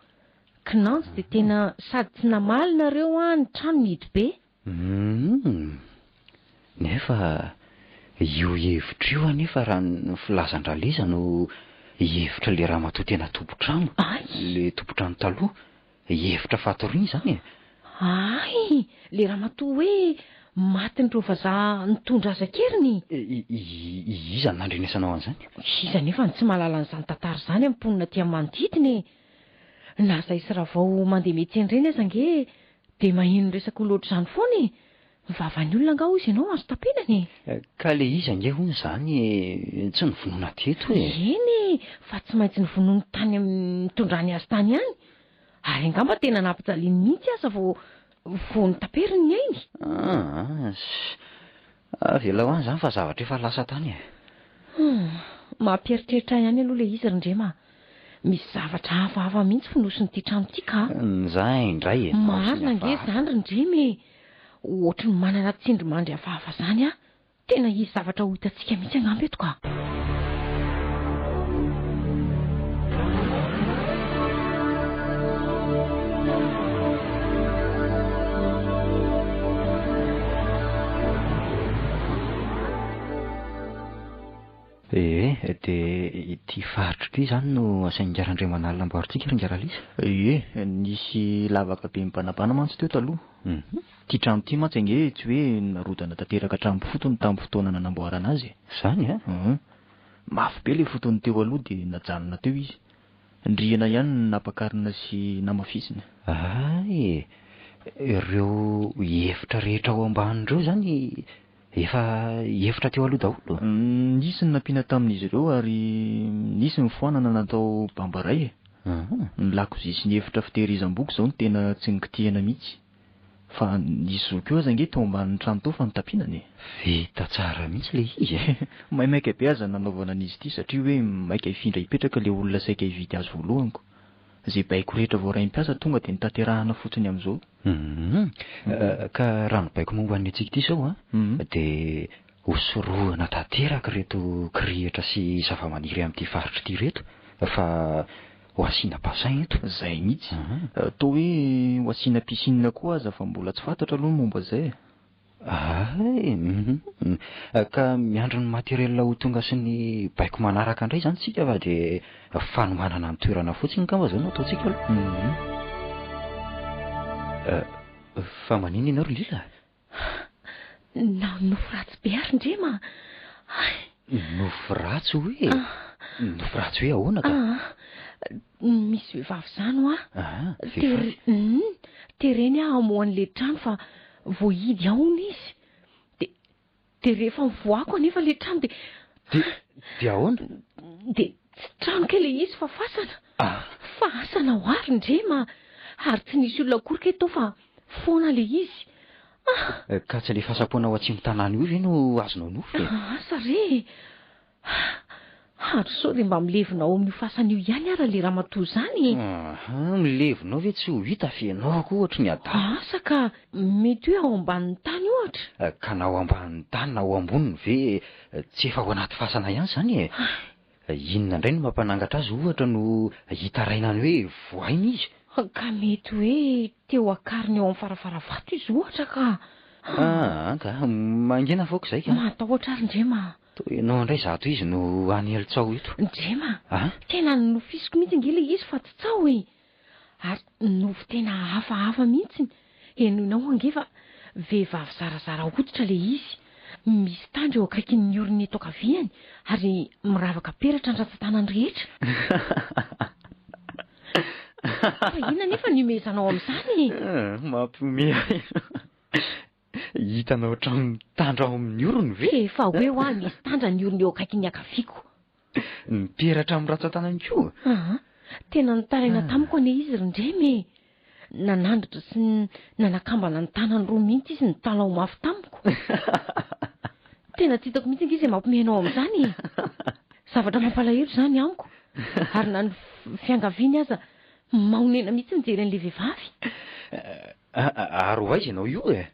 Kinanjo dia tena sady tsy namaly nareo an ny trano mihidy be. Humm. Nefa io hevitra io anefa raha ny filazan-dRaleza no hevitra le ramatoa tena tompon-trano, Ay! le tompon-trano taloha, hevitra fatoriana izany e! Ay! Le ramatoa hoe matin'ireo vazaha nitondra azy an-keriny? Iza no nandrenesanao an'izany? Iza anefa no tsy mahalala an'izany tantara izany amin'ny mponina aty amin'ny manodidina e! Na zay sy Ravao mandeha miantsena ireny aza ange dia maheno resaka olona ohatr'izany foana e! Ny vavan'ny olona angaha hozy ianao azo tapenana e! Ka le izy ange hono izany tsy novonoina teto e! Eny e! Fa tsy maintsy novonoiny tany amin'ny nitondrany azy tany ihany! Ary angamba tena nampijaliany mihitsy aza vao vao notaperiny ny ainy! Aa, avelao any izany fa zavatra efa lasa tany e! Hum, mampieritreritra ahy ihany aloha ilay izy ry Ndrema a! Misy zavatra hafahafa mihitsy fonosin'ity trano ity ka! Nizah indray e! Marina ange izany ry Ndrema e! Ohatry ny manana tsindrimandry hafahafa izany aho. Tena hisy zavatra ho hitantsika mihitsy angamba eto ka! Ee, dia ity faritra ity izany no asain'i Ingahy Randriamanalina amboarintsika ry Ingahy Ralisa? Ie, nisy lavaka be mibanabana mantsy teo taloha. Ity trano ity mantsy ange tsy hoe narodana tanteraka hatramin'ny fotony tamin'ny fotoana nanamboarana azy e. Izany an? Hum. Mafy be ilay fotony teo aloha dia najanona teo izy. Ny rihana ihany no nampakarina sy namafisina. Hay e! Ireo efitra rehetra ao ambany ireo izany efa efitra teo aloha daholo? Nisy ny nampiana tamin'izy ireo ary nisy ny foanana natao bambaray e. Ny lakozia sy ny efitra fitehirizam-boky izao no tena tsy nikitihana mihitsy. Fa nisy zoky eo aza ange tao ambanin'ny trano tao fa notapinana e. Vita tsara mihitsy ilay izy e. Maimaika be aza ny nanaovana an'izy ity satria hoe maika hifindra hipetraka ilay olona saika hividy azy voalohany ko. Izay baiko rehetra voarain'ny mpiasa tonga dia notanterahana fotsiny amin'izao. Hum. Ka raha ny baiko momba ny antsika ity izao an, dia hosorohana tanteraka ireto kirihitra sy zavamaniry amin'ity faritra ity ireto fa ho asiana bassin eto. Izay mihitsy. Toa hoe ho asiana piscine koa aza fa mbola tsy fantatra aloha ny momba izay e. Hay, hum. Ka miandry ny matériel ho tonga sy ny baiko manaraka indray izany isika fa dia fanomanana ny toerana fotsiny angamba izao no ataontsika aloha. Hum. Fa maninona ianao ry Lila? Nofy ratsy be ary ndrema a! Hay! Nofy ratsy hoe? Nofy ratsy hoe ahoana ka? Misy vehivavy izany hoa. Vehivavy? Tereny aho hamoha an'ilay trano fa voahidy ao hono izy. Dia, dia rehefa nivoahako anefa ilay trano dia. Dia, dia ahoana? Dia tsy trano kay ilay izy fa fasana. Fasana ho ary ndrema a! Ary tsy nisy olona akory kay tao fa foana ilay izy. Ah! Ka tsy ilay fasam-poana ao atsimon-tanàna io ve no azonao nofy e? Asa re e! Ary sao dia mba milevina ao amin'io fasana io ihany ara ilay ramatoa izany e? Aha, milevina ao ve tsy ho hita fa ianao koa ohatry ny adala. Asa ka, mety hoe ao ambanin'ny tany ohatra. Ka na ao ambanin'ny tany na ao amboniny ve tsy efa ao anaty fasana ihany izany e? Inona indray no mampanangatra azy ohatra no hitarainany hoe vohaina izy? Ka mety hoe te ho akariny eo amin'ny farafaravato izy ohatra ka! Aa ka, mangina foako izay ka! Matahotra ary Ndrema a! Toa ianao indray izato izy no hanely tsaho eto. Ndrema a! Tena nofisiko mihitsy ange ilay izy fa tsy tsaho e! Ary nofy tena hafahafa mihitsy, henoinao ange fa vehivavy zarazara hoditra ilay izy, misy tandra eo akaikin'ny orony eto ankaviany ary miravaka peratra ny rantsan-tanany rehetra. Fa inona anefa no ihomehezanao amin'izany e? Mampihomehy ahy. Hitanao hatramin'ny tandra ao amin'ny orony ve? Efa hoe hoa misy tandra ny orony eo akaikin'ny ankaviako. Ny peratra amin'ny rantsan-tanany koa? Aa, tena nitaraina tamiko anie izy ry Ndremy e! Nanandratra sy nanakambana ny tanany roa mihitsy izy nitalaho mafy tamiko. Tena tsy hitako mihitsy ange izay mampimehy anao amin'izany e! Zavatra mampalahelo izany amiko, ary na ny fiangaviany aza mahonena mihitsy mijery an'ilay vehivavy. Ary ho aiza ianao io e?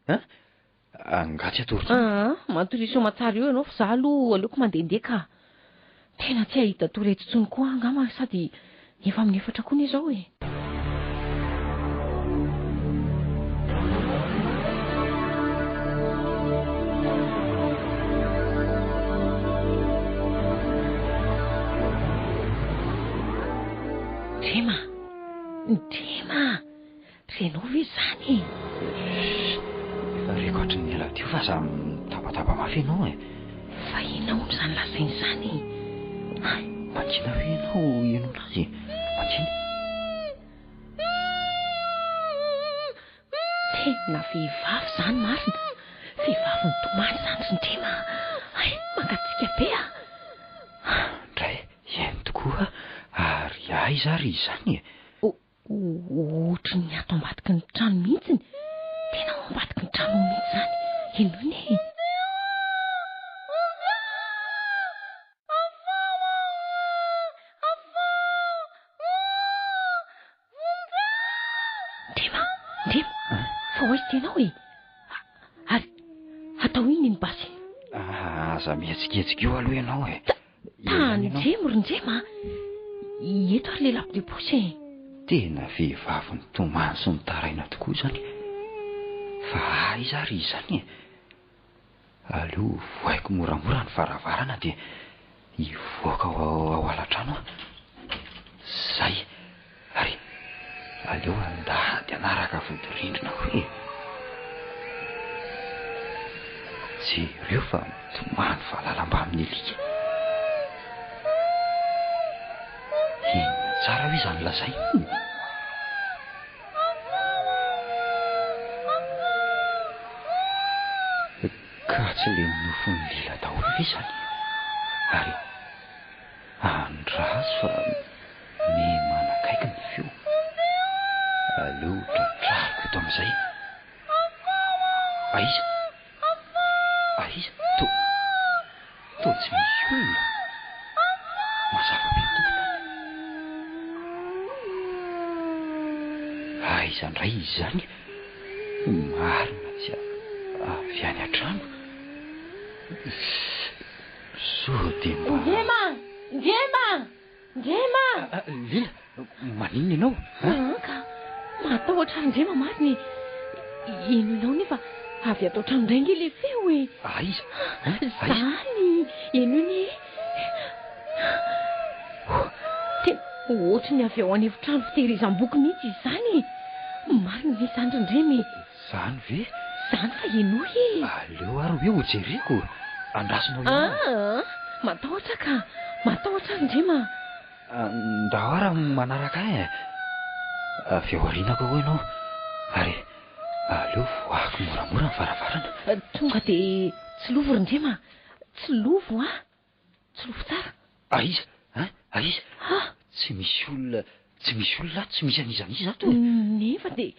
Angaha tsy hatory intsony? Aa, matoria soamatsara eo ianao fa za aloha aleoko mandehandeha ka. Tena tsy hahita tory eto intsony koa aho angamba sady efa amin'ny efatra koa anie izao e. Ndrema! Ndrema! Renao ve izany e? Chut! Efa reko hatry ny ela teo fa aza mitabataba mafy ianao e! Fa inona hono izany lazainy izany e? Hay! Mangina ve ianao henoina azy e? Mangina. Tena vehivavy izany marina! Vehivavy mitomany izany ry Ndrema a! Hay! Mangatsiaka be a! Ndray, eny tokoa, ary aiza ary izany e? Ohatry ny ato ambadiky ny trano mihitsiny. Tena ao ambadiky ny trano ao mihitsy izany. Henoina e! Ndrema! Ndrema! Fa ho aiza ity ianao e? Ary atao inona iny basy iny? Aza mihetsiketsika eo aloha ianao e! Tandremo ry Ndrema a! Eto ary ilay lampe de poche e! Tena vehivavy mitomany sy mitaraina tokoa izany. Fa aiza ary izy izany e? Aleo vohaiko moramora ny varavarana dia hivoaka ao ao alatrano aho. Zay. Ary aleo handady hanaraka vodirindrina koa e! Jereo fa mitomany valala mbamin'ny alika. Inona tsara hoe izany lazainy iny? Ka tsy le nofon'i Lila daholo ve izany? Ary andraso fa miha manakaiky ny feo. Aleo tratrariko eto amin'izay. Aiza? Aiza? To, toa tsy misy olona. Mazava be ny tokotany. Aiza indray izy izany? Marina tsy avy any an-trano. Sao dia mba... Ndrema! Ndrema! Ndrema! Lila, maninona ianao? Aa ka, mahatahotra ahy Ndrema marina e! Henoinao nefa avy ato an-trano indray ange ilay feo e! Aiza? Aiza? Izany! Henoy anie e! Tena ohatry ny avy ao an'efitrano fitehirizam-boky mihitsy izany e! Marina ve izany ry Ndrema e? Izany ve? Izany fa henoy e! Aleo ary hoe hojereko. Andrasonao ihany. Aa! Matahotra ka! Matahotra ry Ndrema a! Ndao ary manaraka ahy e! Avy ao aorianako ao ianao ary aleo voahako moramora ny varavarana. Tonga dia tsilovy ry Ndrema a! Tsilovo a! Tsilovy tsara. Aiza? Hein? Aiza? Tsy misy olona, tsy misy olona ato, tsy misy an'iza n'iza ato e! Nefa dia,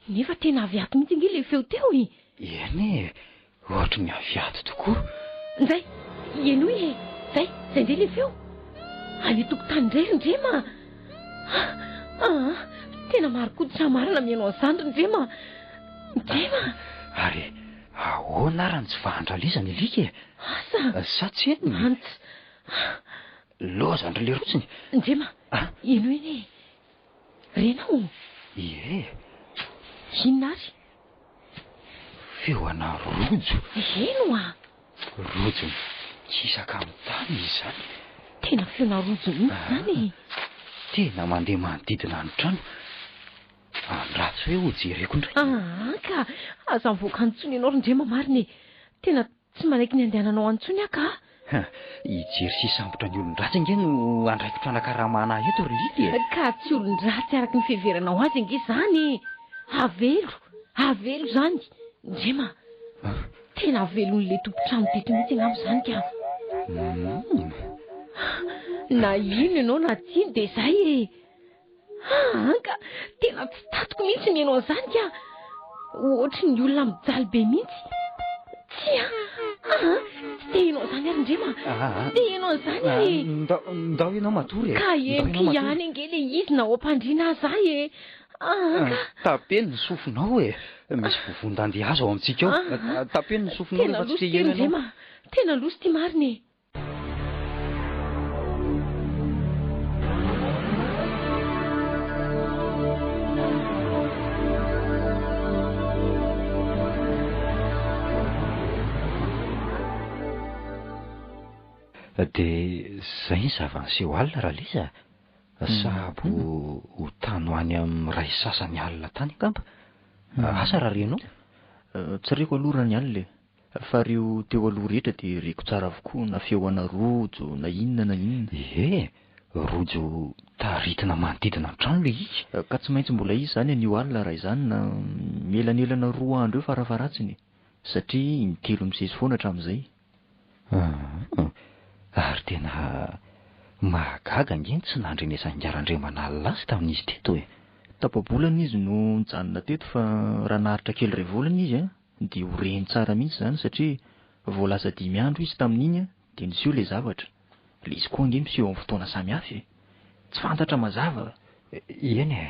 nefa tena avy ato mihitsy ange ilay feo teo e! Eny e, ohatry ny avy ato tokoa. Njay, henoy e! Zay, zay indray ilay feo! Any an-tokotany indray ry Ndrema a! Aa, tena marin-koditra marina mihaino an'izany ry Ndrema a! Ndrema a! Ary ahoana ary ny tsy fahantralezana alika e? Asa! Sa tsy henony? Ants. Lozan-dry lerotsiny. Ndrema, henoy anie e! Renao? Ie. Inona ary? Feo ana rojo. Heno a! Rojo mikisaka amin'ny tany izy izany. Tena feona rojo mihitsy izany e! Tena mandeha manodidina ny trano. Andraso hoe hojereko indray. Aa ka! Aza mivoaka any intsony ianao ry Ndrema marina e! Tena Tsy manaiky ny handehananao any intsony aho ka! Hijery sy hisambotra ny olon-dratsy ange no andraikitro anakaramana ahy eto ry Lily e! Ka tsy olon-dratsy araka ny fiheveranao azy ange izany e! Avelo! Avelo izany! Ndrema! Tena avelon'ilay tompon-trano teto mihitsy angamba izany ka! Humm! Na ino ianao na tsy ino dia izay e! Aa ka! Tena tsy tatiko mihitsy mihaino an'izany ka! Ohatry ny olona mijaly be mihitsy. Tsia! Aa! Tsy te hino an'izany ary Ndrema! Tsy te hino an'izany aho e! Ndao, ndao ianao matory e! Ka henoko ihany ange ilay izy na ao am-pandriana aza aho e! Aa ka! Tapeno ny sofinao e! Misy vovon-dandy hazo ao amintsika ao. Tapeno ny sofinao rehefa tsy te hiheno ianao. Tena loza ity Ndrema! Tena loza ity marina e! Dia zay ny zava-niseho alina Ralisa a! Sahabo ho tany ho any amin'ny iray sasany alina tany angamba. Asa raha renao? Tsy reko aloha raha ny alina e! Fa reo teo aloha rehetra dia reko tsara avokoa na feo ana rojo na inona na inona. Ie, rojo taritina manodidina ny trano le izy. Ka tsy maintsy mbola hisy izany anio alina raha izany na mielanelana roa andro eo farafaharatsiny e! Satria intelo misesy foana hatramin'izay. Hum, ary tena mahagaga ange ny tsy nandrenesan'ingahy Randriamanalina azy tamin'izy teto e! Tapa-bolana izy no nijanona teto fa raha naharitra kely iray volana izy an! Dia ho reny tsara mihitsy izany satria vao lasa dimy andro izy tamin'iny dia niseho ilay zavatra. Ilay izy koa ange miseho amin'ny fotoana samihafa e! Tsy fantatra mazava. Eny e!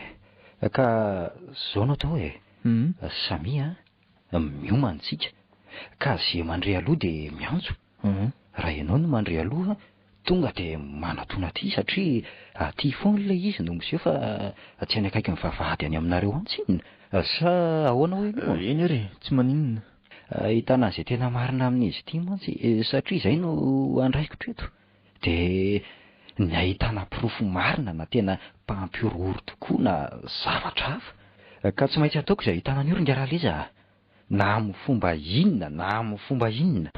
Ka zao no atao e! Samia miomana tsika ka ze mandre aloha dia miantso. Raha ianao no mandre aloha Tonga dia manatona aty satria aty foana ilay izy no miseho fa tsy any akaikin'ny vavahady any aminareo any tsinona. Sa ahoana hoy ianao? Eny ary e, tsy maninona. Ahitana an'izay tena marina amin'izy ity mantsy satria izay no andraikitro eto. Dia ny ahitana porofo marina na tena mpampihorohoro tokoa na zavatra hafa. Ka tsy maintsy ataoko izay ahitana an'io ry Ingahy Raleza a! Na amin'ny fomba inona na amin'ny fomba inona.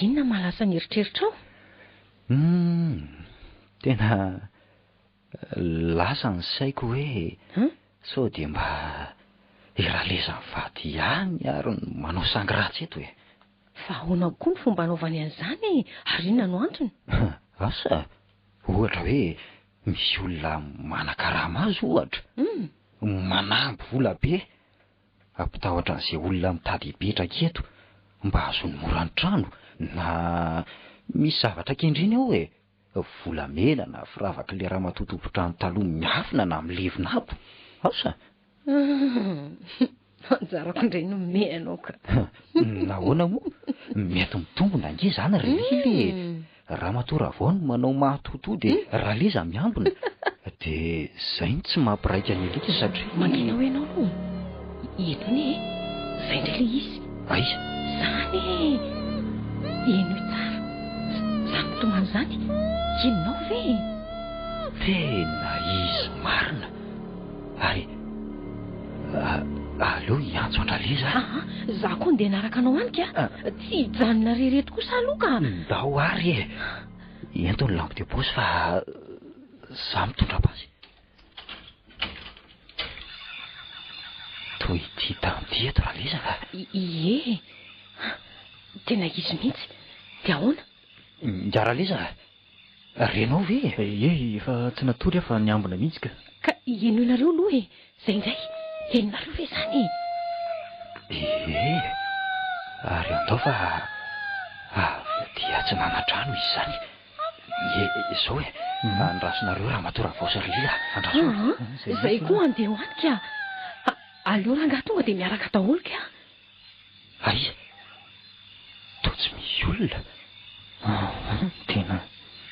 Inona mahalasa ny eritreritrao? Humm, tena Lasa ny saiko hoe sao dia mba I Raleza mivady ihany ary no manao sangy ratsy eto e. Fa ahoana koa ny fomba anaovany an'izany e? Ary inona no antony? Asa, ohatra hoe misy olona manakarama azy ohatra, manamby vola be, ampitahotra an'izay olona mitady hipetraka eto mba hahazoany mora ny trano, na misy zavatra kendreny ao e. Volamena na firavak'ilay ramatoa tompon-trano taloha miafina na milevina ato. Asa? Anjarako indray no mihaino ka. Nahoana moa? Mety mitombina ange izany ry Lily e. Ramatoa Ravao no manao mahatotoa dia Raleza miambina. Dia izay no tsy mampiraika ny alika satria. Mangina hoe ianao aloha. Eto anie e. Izay indray ilay izy. Aiza? Izany e. Henoy tsara. Izany mitomany izany. Henonao ve e? Tena izy marina. Ary aleo hiantso an-dRaleza aho. Aa, izaho koa ndeha hanaraka anao any ka. Tsy hijanona irery eto kosa aloha ka. Ndao ary e. Ento ny lampe de poche fa za mitondra basy. Toy ity tany ity eto Raleza ka. Ie, tena izy mihitsy. Dia ahoana? Ingahy Raleza, renao ve e? Ie, efa tsy natory aho fa niambina mihitsy ka. Ka henoinareo aloha e! Zay indray, henonareo ve izany e? Ie, ary andao fa avy aty atsinanantrano izy izany. Ie, izao e, andrasonareo Ramatoa Ravao sy ry Lila, andraso aa. Izay koa andeha ho any ka. Aleo rangahy tonga dia miaraka daholo ka. Aiza? Toa tsy misy olona. Aa, tena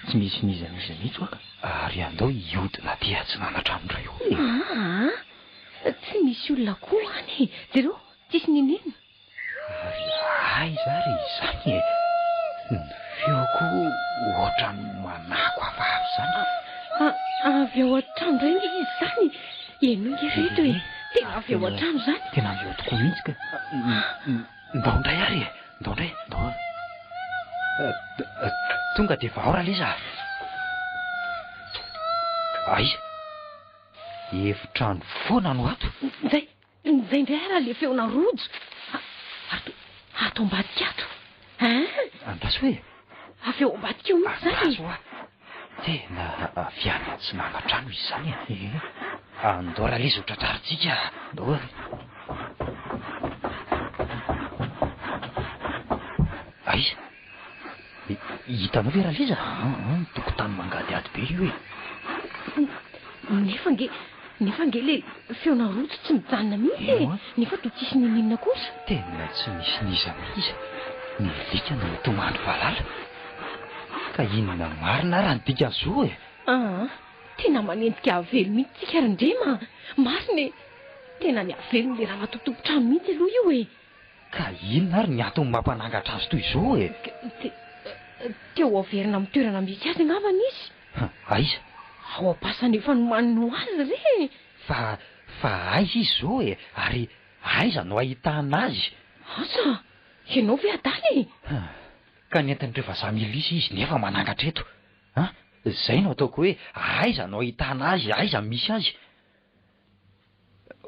tsy misy n'iza n'iza mihitsy hoa ka. Ary andao hihodina aty atsinanantrano indray hono e. Aa, tsy misy olona koa any e. Jereo, tsisy n'inon'inona. Ary aiza ary izany e? Ny feoko ohatran'ny manako hafahafa izany. Avy ao an-trano indray ange izy izany e! Henoy ange ry reto e! Tena avy ao an-trano izany. Tena avy ao tokoa mihitsy ka. Ndao indray ary e! Ndao indray, ndao ary. Tonga dia vao Raleza a! Aiza? Efitrano foana no ato. Izay, Izay indray ary le feona rojo. Ato, ato ambadika ato. Hein? Andraso e. Avy ao ambadika ao mihitsy izany. Andraso hoa. Tena avy any atsinanantrano izy izany e. Ie. Andao Raleza ho tratrarintsika. Andao ary. Aiza? Hitanao ve Raleza? Aa, tokotany mangadihady be io e. Nefa ange, nefa ange le feona rojo tsy mijanona mihitsy e. Nefa toa tsisy n'inon'inona kosa. Tena tsy misy n'iza n'iza, ny alika no mitomany valala. Ka inona marina ara ny dikan'izao e? Aa, tena manenjika havelo mihitsy tsika ry Ndrema a! Marina e! Tena ny havelon'ilay ramatoa tompon-trano mihitsy aloha io e! Ka inona ary ny antony mampanangatra azy toy izao e? Te ho averina amin'ny toerana misy azy angambany izy. Aiza? Ao am-pasana efa nomaniny ho azy re e! Fa, fa aiza izy izao e? Ary aiza no ahitana azy? Asa! Ianao ve adala e? Ka nentin'ireo vazaha milisy izy nefa manangatra eto. An! Izay no ataoko hoe aiza no ahitana azy, aiza no misy azy?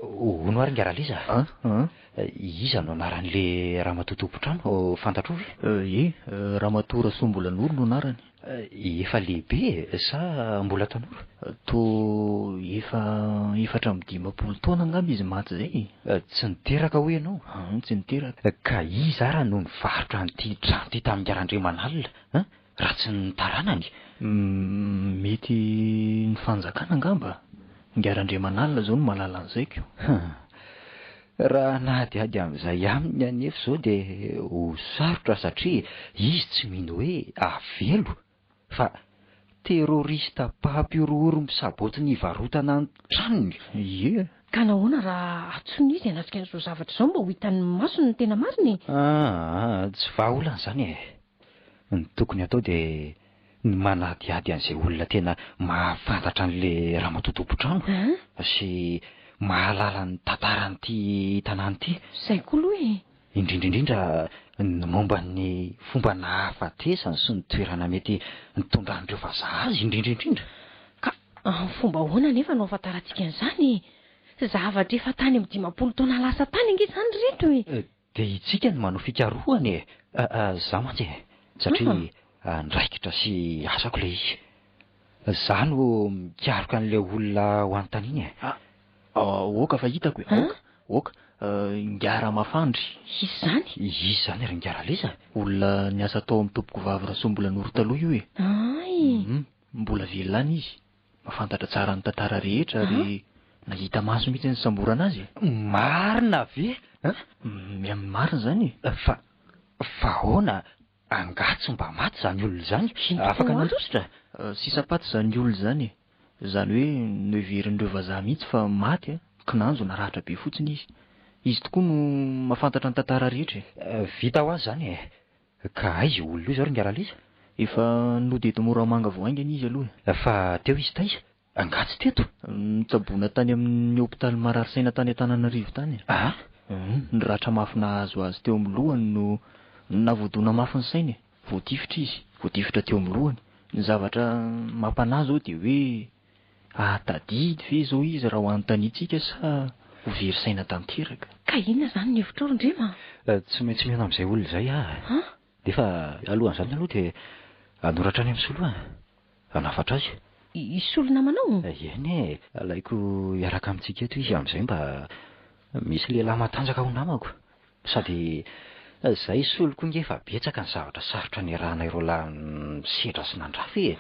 Hono ary nga Raleza a! An? Iza no anaran'le ramatoa tompon-trano, fantatrao ve? Ie, Ramatoa Rasoambolanoro no anarany. Efa lehibe e, sa mbola tanora? Toa efa 54 taona angamba izy maty izay e. Tsy niteraka hoy ianao? An, tsy niteraka. Ka iza ara no nivarotra an'ity trano ity tamin'i Randriamanalina an? Raha tsy ny taranany? Mety ny fanjakana angamba? Ingahy Randriamanalina izao no mahalala an'izay ko. Hum. Raha hanadihady amin'izay aminy anefa izao dia ho sarotra satria izy tsy mino hoe avelo fa terroriste mpampihorohoro misaboty ny hivarotana ny tranony. Ie. Ka nahoana raha antsoina izy hanatrika an'izao zavatra izao mba ho hitan'ny masony ny tena marina e? Aa, tsy vahaolana izany e. Ny tokony hatao dia ny manadihady an'izay olona tena mahafantatra an'ilay ramatoa tompon-trano sy mahalala ny tantaran'ity tanàna ity. Izay koa aloha e! Indrindra indrindra ny momba ny fomba nahafatesany sy ny toerana mety nitondran'ireo vazaha azy indrindra indrindra. Ka amin'ny fomba ahoana anefa no ahafantarantsika an'izany e? Zavatra efa tany amin'ny 50 taona lasa tany ange izany ry reto e! Dia itsika no manao fikarohana e! Za mantsy e! Satria andraikitra sy asako ilay izy. Za no mikaroka an'ilay olona ho anontaniana e! Aoka fa hitako e! Aoka, aoka. Ingahy Ramafandry. Iza izany? Iza izany ry Ingahy Raleza? Olona niasa tao amin'ny tompokovavy Rasoambolanoro taloha io e! Ay! Mbola velona any izy. Mahafantatra tsara ny tantara rehetra ary nahita maso mihitsy ny nisamborana azy e! Marina ve an? Miha marina izany e! Fa, fa ahoana? Angaha tsy mba maty izany olona izany? Afaka nandositra? Sisa-paty izany olona izany e! Izany hoe noheverin'ireo vazaha mihitsy fa maty an, kinanjo naratra be fotsiny izy. Izy tokoa no mahafantatra ny tantara rehetra e! Vita ho azy izany e! Ka aiza io olona io izao ry Ngaraliza? Efa nody eto Moramanga vao haingana izy aloha e. Fa teo izy taiza? Angaha tsy teto? Notsaboina tany amin'ny hopitaly marary saina tany Antananarivo tany e. Ah? Ny ratra mafy nahazo azy teo amin'ny lohany no nahavoadona mafy ny sainy e. Voatifitra izy, voatifitra teo amin'ny lohany. Ny zavatra mampanahy izao dia hoe hahatadidy ve izao izy raha ho anontaniantsika sa ho very saina tanteraka? Ka inona izany ny hevitrao ry Ndrema? Tsy maintsy mihaona amin'izay olona izay aho. An? Nefa alohan'izany aloha dia hanoratra any amin'i Solo aho. Hanafatra azy. I Solo namanao? Eny e! Alaiko hiaraka amintsika eto izy amin'izay mba misy lehilahy matanjaka ho namako. Sady izay Solo koa nge efa betsaka ny zavatra sarotra niarahanay roalahy nisedra sy nandrafy e!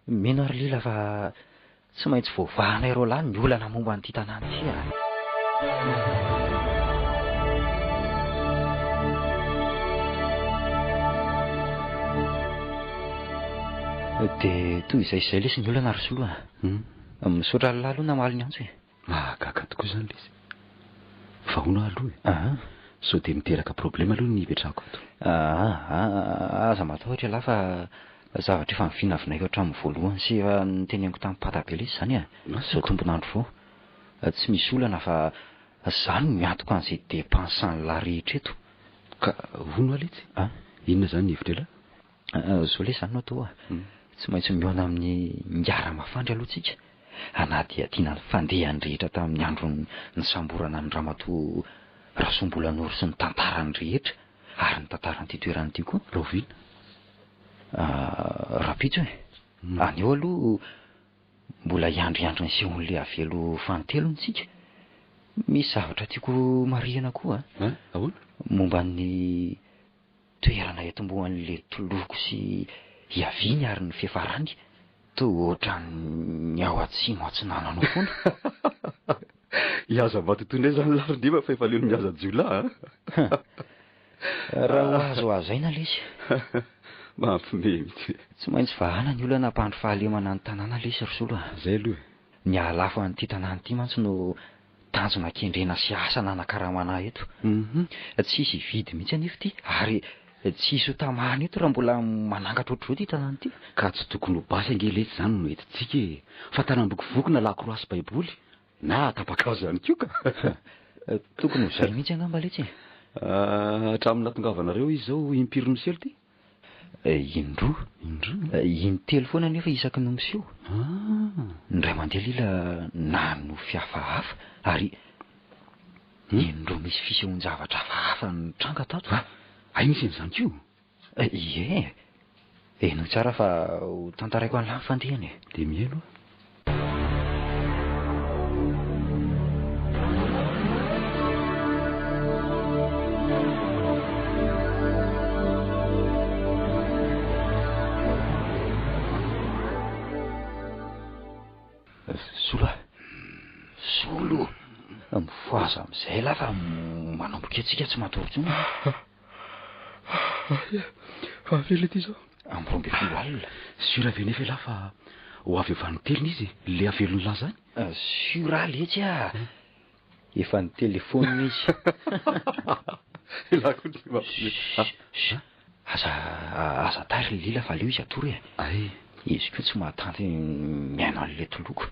Mino aho ry Lila fa tsy maintsy voavahanay roalahy ny olana momba an'ity tanàna ity a! Dia toy izay sy izay lesy ny olana ry Solo a! Misaotra an'lah aloha namaly ny antso e! Mahagaga tokoa izany lesy. Fa hono aho aloha e. Aha. Sao dia miteraka problème aloha ny hipetrahako ato. Aha, aza matahotra ialahy fa zavatra efa novinavinaiko hatramin'ny voalohany sy efa noteneniko tamin'i Pata be lesy izany e. Izao tompon'andro vao. Tsy misy olana fa za no miantoka an'izay dépense an'lah rehetra eto. Ka hono aho letsy? An? Inona izany ny hevitr'ialahy? Zao lesy zany no atao a. Tsy maintsy mihaona amin'i Ingahy Ramafandry aloha tsika, hanadihadiana ny fandehany rehetra tamin'ny andro nisamborana an'i Ramatoa Rasoambolanoro sy ny tantarany rehetra ary ny tantaran'ity toerana ity koa. Rahoviana? Rahampitso e. Anio aloha mbola hiandriandry ny sehon'ilay avelo fanintelony tsika. Misy zavatra tiako marihina koa a. Ahoana? Momba ny Toerana itomboan'ilay toloko sy hiaviany ary ny fiafarany toa ohatran'ny ao atsimo atsinanana ao foana. Hihaza matotoa indray izany lahy ry Ndimba fa efa leo ny mihaza jiolahy a! Raha ho azo hazaina lesy. Mampiomehy mihitsy. Tsy maintsy vahana ny olana hampandry fahalemana ny tanàna lesy ry Solo a! Izay aloha e! Ny hahalafo an'ity tanàna ity mantsy no Tanjona kendrena sy asa nanakaramana ahy eto. Tsy hisy hividy mihitsy anefa ity ary tsy hisy ho tamana eto raha mbola manangatra ohatr'izao ity tanàna ity. Ka tsy tokony ho basy ange letsy izany no entintsika e! Fa tanam-bokovoko na lakroa sy baiboly na tapa-kazo ihany koa ka! Tokony ho izay mihitsy angamba letsy e! Hatramin'ny nahatongavanareo izy izao impiry no niseho ity? Indroa. Indroa? Intelo foana anefa isaky ny miseho. Ah. Indray mandeha lila nanonofy hafahafa ary indroa misy fisehoan-javatra hafahafa nitranga tato. Ah, hay misy an'izany koa? Ie. Henoy tsara fa ho tantaraiko an'lah ny fandehany e. Dia mihaino aho. Solo a! Solo! Mifohaza amin'izay elah fa manomboka eo tsika tsy matory intsony a! Fa firy ity izao? Amby 12 alina. Sûr ve nefa ialahy fa ho avy eo vanintelony izy e? Le avelon'ny lahy zany? Sûr aho letsy ah! Efa nitelefaonina izy. Ialahy koa tsy mampiomehy. Chut! Aza aza tara ry Lila fa aleo izy hatory e. Ay. Izy koa tsy mahatanty mihaino an'ilay toloko.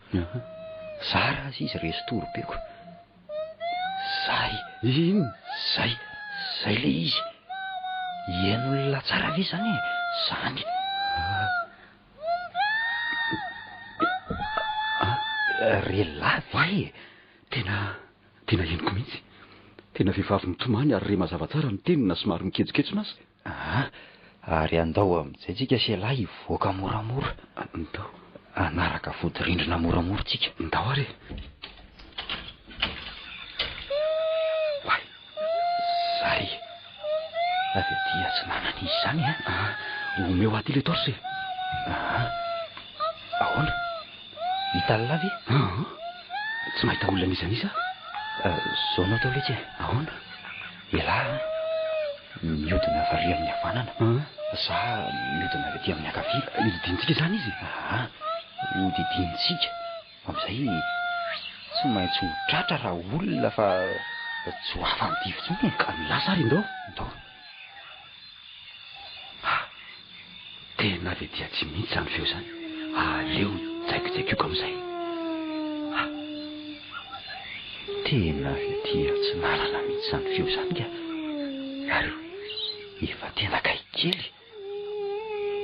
Zara aza izy resy tory be ko. Zay. Inona? Zay. Zay le izy. Henon'la tsara ve zany e? Zany. Ry lahy ve e? Tena, tena henoko mihitsy. Tena vehivavy mitomany ary re mazava tsara ny teniny na somary miketsonketsona aza. Aa, ary andao amin'izay tsika sy ialahy hivoaka moramora. Ndao. Hanaraka vodirindrina moramora tsika. Ndao ary e. Oay. Zay. Avy aty atsinanana izy izany an. Aa, omeo aty ilay torche e. Aa, ahoana? Hitan'lah ve? Aa, tsy mahita olona n'iza n'iza aho. Zao no atao letsy e. Ahoana? Elah an, mihodina avy ary amin'ny havanana, za mihodina avy aty amin'ny ankavia. Hodidintsika izany izy? Aa, hodidintsika. Amin'izay tsy maintsy ho tratra raha olona fa tsy ho afa-midify intsony e. Ka lasa ary ndao. Ndao. Ah! Tena avy aty atsimo mihitsy izany feo izany. Aleo jaikojaikoiko amin'izay. Ah! Tena avy aty atsinanana mihitsy izany feo izany ka. Ary efa tena akaiky kely.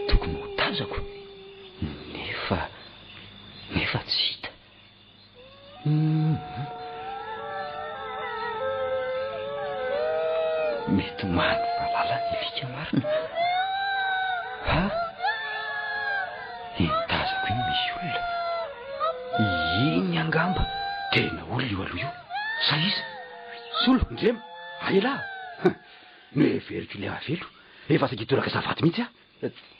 Tokony ho tazako. Nefa, nefa tsy hita. Humm. Mety many valala ny alika marina. Ha? Iny tazako iny misy olona. Iny angamba. Tena olona io aloha io. Sa iza? Solo, Ndrema, aelah! Noheveriko ilay Avelo. Efa saika hitoraka savaty mihitsy aho.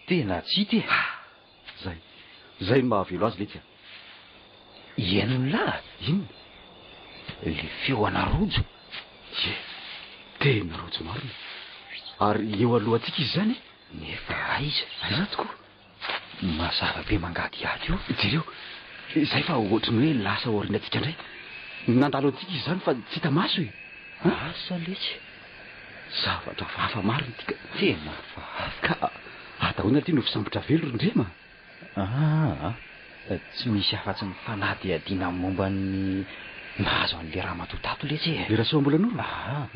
Tena tsy hita e. Ah! Zay. Zay no mahavelo azy letsy a. Henon'lah? Inona? Le feo ana rojo. Ie. Tena rojo marina. Ary eo alohantsika izy izany e? Nefa aiza? Aiza tokoa? Mazava be mangadihady io. Jereo. Izay fa ohatry ny hoe lasa aorianantsika indray. Nandalo antsika izy izany fa tsy hita maso e. Asa letsy. Zavatra hafahafa marina ity ka. Tena hafahafa. Ka adahoana ity no fisambotra velo ry Ndrema? Aa, tsy misy afa-tsy ny fanadihadiana momba ny nahazo an'ilay ramatoa tato letsy e. Ilay Rasoambolanoro? Aa,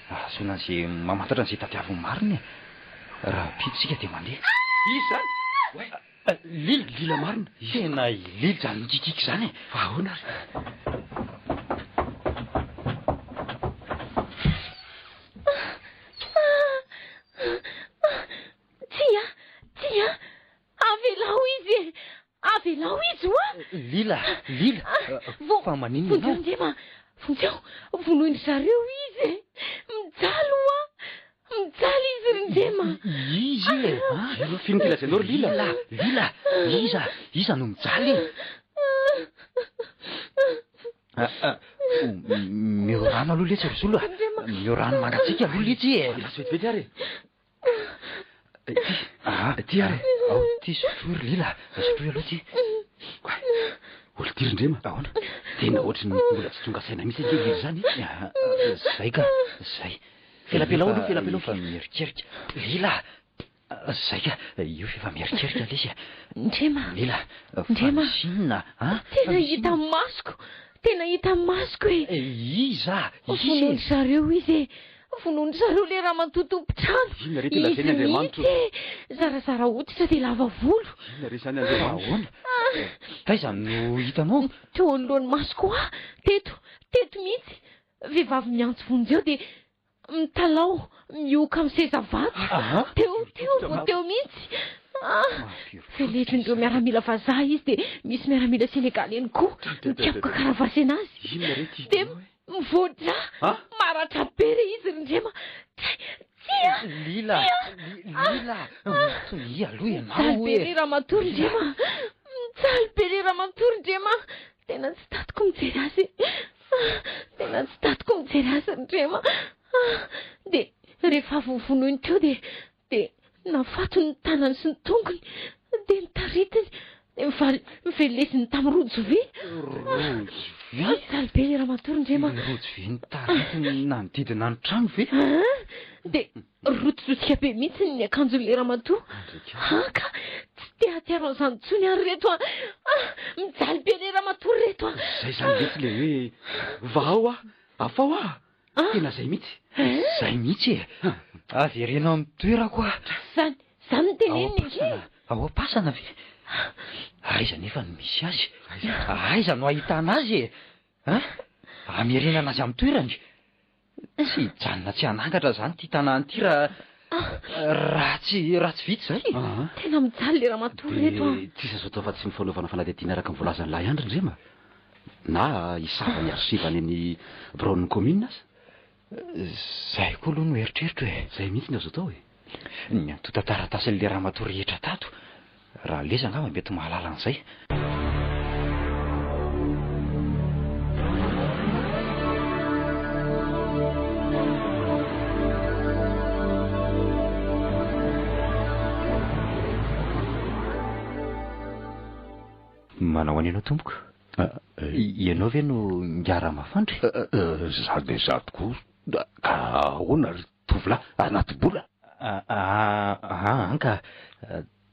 ahazoana an'izay mamantatra an'izay tadiaviny marina e. Rahampitso isika dia mandeha. Iza izany? Oay! Lila, lila marina. Tena i Lila izany mikikiky izany e. Fa ahoana ary? Tsia, tsia, avelao izy e! Avelao izy hoa! Lila, Lila, fa maninona ianao? Vonjeo Ndrema, vonjeo, vonoin-dry zareo izy e! Mijaly hoa! Mijaly izy ry Ndrema! Izy e! Ino f'inona ty lazainao ry Lila? Lila, Lila, iza, iza no mijaly e? Omeo rano aloha letsy ry Zolo a! Omeo rano mangatsiaka aloha letsy e! Lasa vetivety ary e! Ity, ity ary e! Ao ity sotroy ry Lila, sotroy aloha ity. Oay, olo ty ry Ndrema. Ahoana? Tena ohatry ny mbola tsy tonga saina mihitsy ange iry izany e. Zay ka, zay. Felapelao aloha, felapelao. Efa mierikerika. Lila! Zay ka, io f'efa mierikerika lesy a. Ndrema! Lila, fa Ndrema! misy inona an? Tena hita masoko, tena hita masoko e! Iza? Iza e? Vonoin-dry zareo izy e! Vonoin-dry zareo ilay ramatoa tompon-trano. Inona re ty lazainy Izy Andriamanitro? mihitsy e! Zarazara hoditra dia lava volo. Inona re izany Andriamanitro? Ahoana? Taiza no hitanao? Teo anoloan'ny masoko aho, teto, teto mihitsy. Vehivavy miantso vonjeo dia mitalaho mihoka amin'ny seza vato. Teo, teo, vao teo mihitsy. Ah, velezin'ireo miaramila vazaha izy dia misy miaramila senegaley koa mikapoka karavasena azy. Inona re ty Dia hitanao e? mivoa-drà, maratra be re izy ry Ndrema. Tsia, Lila, tsia. Lila, mitonia aloha ianao Mijaly be e. re ramatoa ry Ndrema. Mijaly be re ramatoa ry Ndrema. Tena tsy tantiko mijery azy. Tena tsy tantiko mijery azy ry Ndrema. Dia rehefa avy novonoiny teo dia dia nafatony ny tanany sy ny tongony dia notaritiny dia mival- noveleziny tamin'ny rojo vy. Rojo vy? Mijaly be ilay ramatoa ry Ndrema. Ny rojo vy notaritiny nanodidina ny trano ve? Dia Rotirotika be mihitsy ny akanjon'ilay ramatoa. Haka, tsy te hahatsiaro an'izany intsony aho ry reto a! Ah, mijaly be ilay ramatoa ry reto a! Zay zany mihitsy le hoe vahao aho, afaho aho. Tena zay mihitsy. Zay mihitsy e! Avereno amin'ny toerako aho. Zany, zany no teneniny ange e! Ao am-pasana ve? Aiza anefa no misy azy? Aiza no ahitana azy e? An? Hamerenana azy amin'ny toerany. Tsy hijanona tsy hanangatra izany ity tanàna ity raha raha tsy raha tsy vita izay e. Tena mijaly le ramatoa reto an. Dia tsisy azo atao afa-tsy ny fanaovana fanadihadiana araka ny voalazan'ilay andry Ndrema. Na hisava ny archive any amin'ny biraon'ny commune aza. Izay koa aloha no eritreritro e. Izay mihitsy no azo atao e. Ny antontan-taratasin'ilay ramatoa rehetra tato, raha leza angamba mety mahalala an'izay. Manao an'ianao tompoko? Ianao ve no Ingahy Ramafandry? Izaho dia izaho tokoa. Ka ahoana ry tovolahy, anaty bola? Aa ka,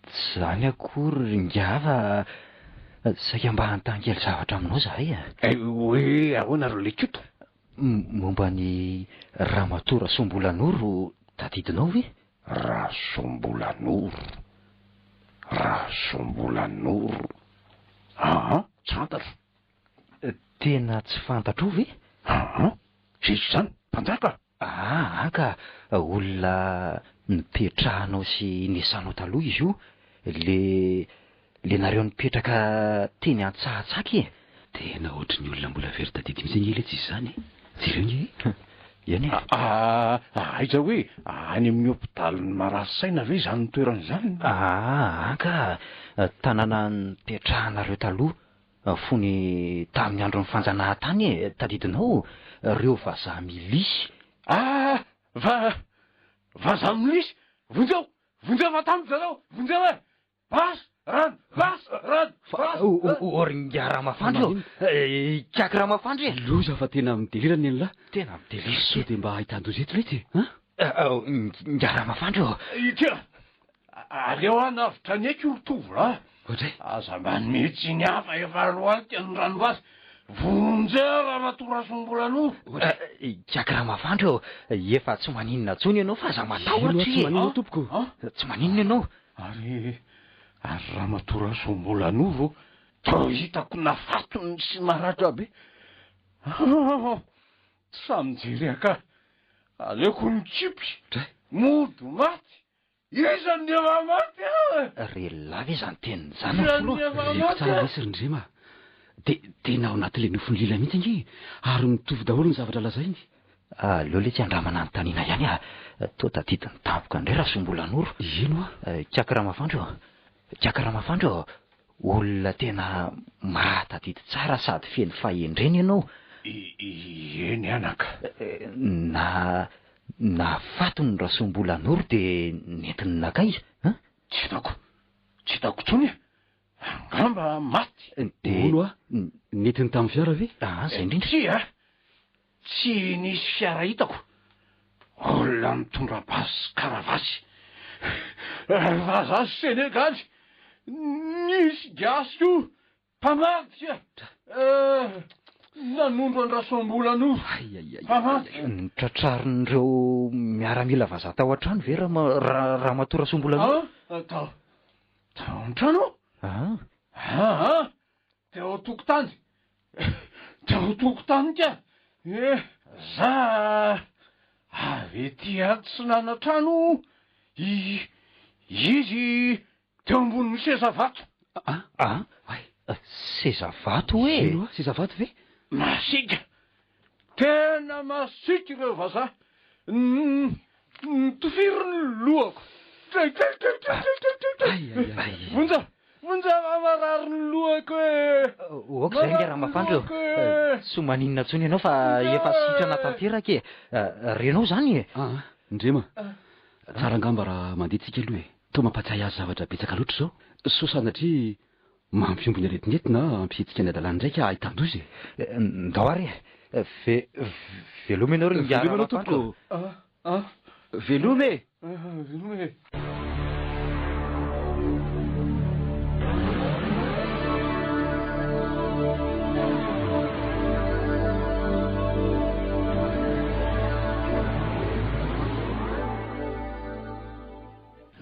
tsy izany akory ry Ingahy fa saika mba hanontany kely zavatra aminao izahay e. Hoe ahoana ry Lekoto? Momba an'i Ramatoa Rasoambolanoro tadidinao ve? Rasoambolanoro, Rasoambolanoro, aa tsy fantatro. Tena tsy fantatrao ve? Aa, iza izany? Mpanjaka? Aa ka, olona nipetrahanao sy niasanao taloha izy io, le le nareo nipetraka teny Antsahatsaka e! Tena ohatry ny olona mbola very tadidy mihitsy ange letsy izy izany e! Jereo ange e! Eny e! Aa, aiza hoe any amin'ny hopitalin'ny marary saina ve izany toerana izany? Aa ka, tanàna nipetrahanareo taloha Fony tamin'ny andron'ny fanjanahantany e, tadidinao reo vazaha milisy. Ah! Va, vazaha milisy! Vonjeo! Vonjeo fa tamiko zareo! Vonjeo e! Basy! Rano! Basy! Rano! Basy! O ry ingahy Ramafandry ô! Ikaky Ramafandry e! Loza fa tena midelira ny an'lah! Tena midelira. Sao dia mba ahitan-doza eto letsy e! An? Ingahy Ramafandry ô! Ity! Aleo hanavotra ny aiko ry tovolahy. Oadray. Aza manome tsiny hafa efa lohalika ny ranombasy. Vonjeo Ramatoa Rasombolanoro. Ikaky Ramavandry ô, efa tsy maninona intsony ianao fa aza matahotra e. Tsy maninona tompoko. Tsy maninona ianao. Ary ary Ramatoa Rasombolanoro toa hitako nafatony sy maratra be. Tsy sahy mijery aka. Aleoko mikipy. Mody maty. Iza no efa maty e? Re lava izany teniny izany ry filoha. Iza no efa Reko maty tsara e? lesy ry Ndrema a! De tena ao anatin'ilay nofin'i Lila mihitsy ange e! Ary mitovy daholo ny zavatra lazainy. Aleo letsy andramana anontaniana ihany a! Toa tadidiny tampoka indray Rasombolanoro. Ino a? Ikaky Ramafandry ô! Ikaky Ramafandry ô! Olona tena mahatadidy tsara sady feno fahendrena ianao. Eny anaka. Na nahafaty ny Rasoambolanoro dia nentiny nankaiza an? Tsy hitako, tsy hitako intsony e! Angamba maty. Dia. Hono hoa, nentiny tamin'ny fiara ve? Aa, izay indrindra. Tsia, tsy nisy fiara hitako. Olona mitondra basy sy karavasy. Vazaha Senegaly. Nisy gasy koa. Mpamadika! Nanondro an-dRasoambolanoro. Mpamadika! Notratrarin'ireo miaramila vazaha tao an-trano ve Ramatoa Rasoambolanoro? An? Tao, tao an-trano? An? Aa! Teo an-tokotany. Teo an-tokotany ka! Eh! Za avy ety atsinanana-trano, izy Teo ambonin'ny seza vato. A? A? Hay. Seza vato hoe? Ino hoa? Seza vato ve? Masiaka! Tena masiaka ireo vazaha. Nitofiry ny lohako. Tray tray tray tray tray tray tray tray. Vonjeo! Vonjeo fa marary ny lohako e! Ok izay ange Ramafandry ô. Tsy ho maninona intsony ianao fa efa sitrana tanteraka e. Renao izany e. Aa, Ndrema. Tsara angamba raha mandeha tsika aloha e. Toa mampatsiahy azy zavatra betsaka loatra izao. Sao sanatria mampihombo ny aretin'ety na hampihetsika ny hadalany indray ka ahitan-doza e. Ndao ary e. Ve, veloma ianao ry ingahy Veloma ianao Ramafandry tompoko. Ah, Veloma e! Veloma e.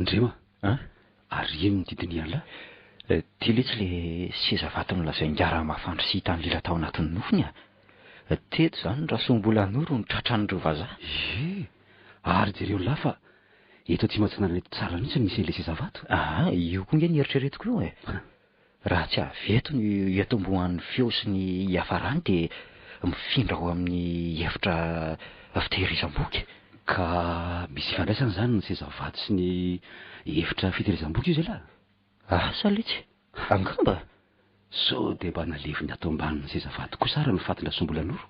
Ndrema a! Ary ino ny didin'ialahy? Ty letsy le seza vato nolazain'ingahy Ramafandry sy hitan'i Lila tao anatin'ny nofiny a! Teto izany Rasoambolanoro no tratran'ireo vazaha. Ie, ary jereo lahy fa eto atsimo atsinanana eto tsara mihitsy no misy an'ilay seza vato. Aa, io koa nge ny eritreretiko io e. Raha tsy avy eto ny hiatombohan'ny feo sy ny hiafarany dia mifindra ao amin'ny efitra fitehirizam-boky. Ka misy ifandraisany izany ny seza vato sy ny efitra fitehirizam-boky io zay lahy? Asa letsy, angamba? Sao dia mba naleviny ato ambanin'ny seza vato kosa ary ny fatin-dRasombolanoro?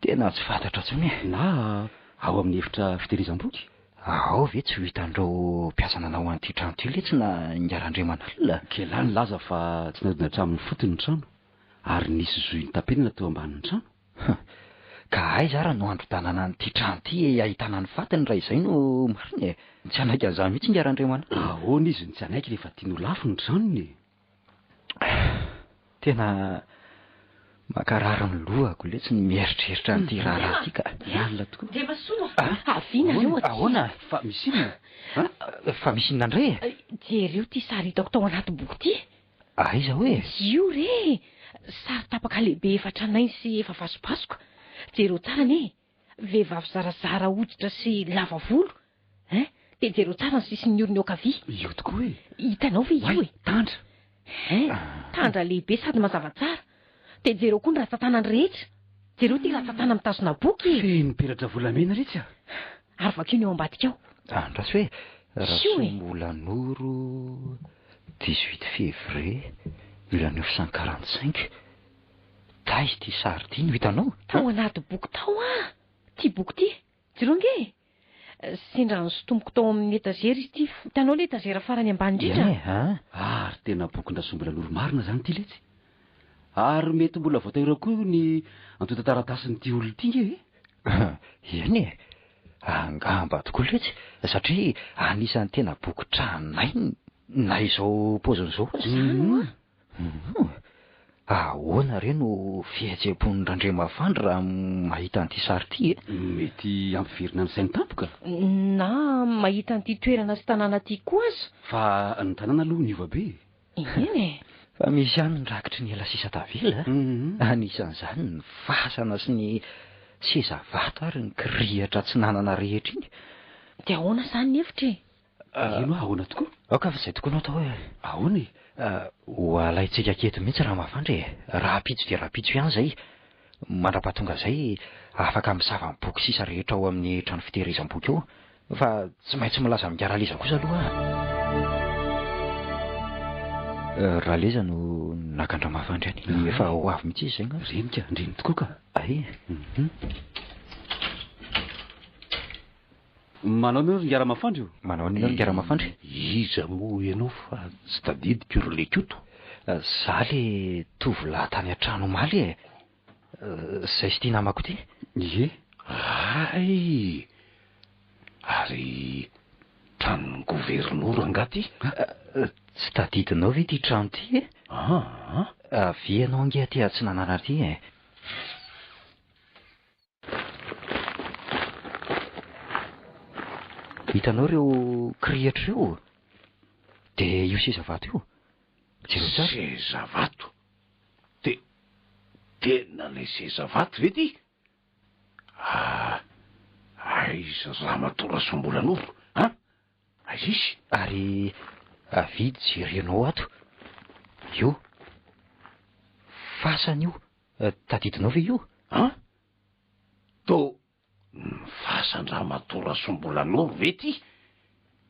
Tena tsy fantatra intsony e! Na ao amin'ny efitra fitehirizam-boky? Ao ve tsy ho hitan'ireo mpiasa nanao an'ity trano ity letsy na ingahy Randriamanalina? Kela nilaza fa tsy nadina hatramin'ny fotony ny trano ary nisy zohy notapenana teo ambanin'ny trano. Huh. Ka aiza ara no handrodanana an'ity trano ity ahitana ny fatiny raha izay no marina e? Tsy hanaiky an'izany mihitsy ingahy Randriamanalina. Ahoana izy no tsy hanaiky rehefa tiany ho lafo ny tranony e? Tena mankarary ny lohako letsy ny mieritreritra an'ity raharaha ity ka. Lalina tokoa. Ndremasoa, avia nareo aty. Ahoana? Fa misy inona? Fa misy inona indray e? Jereo ity sary hitako tao anaty boky ity. Aiza hoe? Io re e! Sary tapaka lehibe efa tranainy sy efa vasobasoka. Jereo tsara anie e! Vehivavy zarazara hoditra sy lava volo hein! Dia jereo tsara ny sisin'ny orony eo ankavia. Io tokoa e! Hitanao ve io e? Tandra! Hein! Tandra lehibe sady mazava tsara. Dia jereo koa ny ratsan-tanany rehetra. Jereo ity ratsan-tanana mitazona boky e! Feno peratra volamena retsy a! Ary vakio ny eo ambadika ao. Andraso hoe Io e! Rasoambolanoro, 18 février 1945. Taiza ity sary ity no hitanao? Tao anaty boky tao ah! Ity boky ity! Jereo ange e! Sendra nosintomiko tao amin'ny etazera izy ity, hitanao ilay etazera farany ambany indrindra? Eny e, an! Ary tena bokin-dRasombolanoro marina izany ity letsy! Ary mety mbola voatahiry ao koa ny antontan-taratasin'ity olona ity nge e! Eny e! Angamba tokoa letsy, satria anisan'ny tena boky tranainy na izao paoziny izao aza. Izany hoa! Humm. Ahoana re no fihetseham-pon'i Randriamafandry raha mahita an'ity sary ity e? Mety hampiverina ny sainy tampoka. Na mahita an'ity toerana sy tanàna ity koa aza. Fa ny tanàna aloha niova be e. Eny e. Fa misy ihany ny rakitry ny ela sisa tavela a. Anisan'izany ny fasana sy ny seza vato ary ny kirihitra atsinanana rehetra iny. Dia ahoana izany ny hevitra e? Ino ahoana tokoa? Aoka fa izay tokoa no atao e! Ahoana e? Ho alaintsika aketo mihitsy Ramafandry e! Rahampitso dia rahampitso ihany izay. Mandra-pahatonga izay, afaka misava ny boky sisa rehetra ao amin'ny trano fitehirizam-boky ao. Fa tsy maintsy milaza amin'i Raleza kosa aloha aho. Raleza no naka an-dRamafandry any. Efa ho avy mihitsy izy izay angamba. Reny ka, ndreny tokoa ka. Ay. Manao inona ry Ingaramafandry o? Manao inona ry Ingaramafandry? Iza moa ianao fa tsy tadidiko ry Lekoto? Za le tovolahy tany an-trano omaly e! Zay sy ity namako ity. Ie. Hay! Ary tranon'ny governora angaha ity? Tsy tadidinao ve ity trano ity e? Aa! Avia ianao ange aty atsinanana aty e! Hitanao ireo kirihitra ireo? Dia io seza vato io. Jereo tsara. Seza vato? Te, tena ilay seza vato ve ity? Ah, aiza Ramatoa Rasoambolanoro, an? Aiza izy? Ary avia jerenao ato. Io. Fasana io. Tadidinao ve io? An? Tô ny fasan-dRamatoa Rasombolanoro ve ity?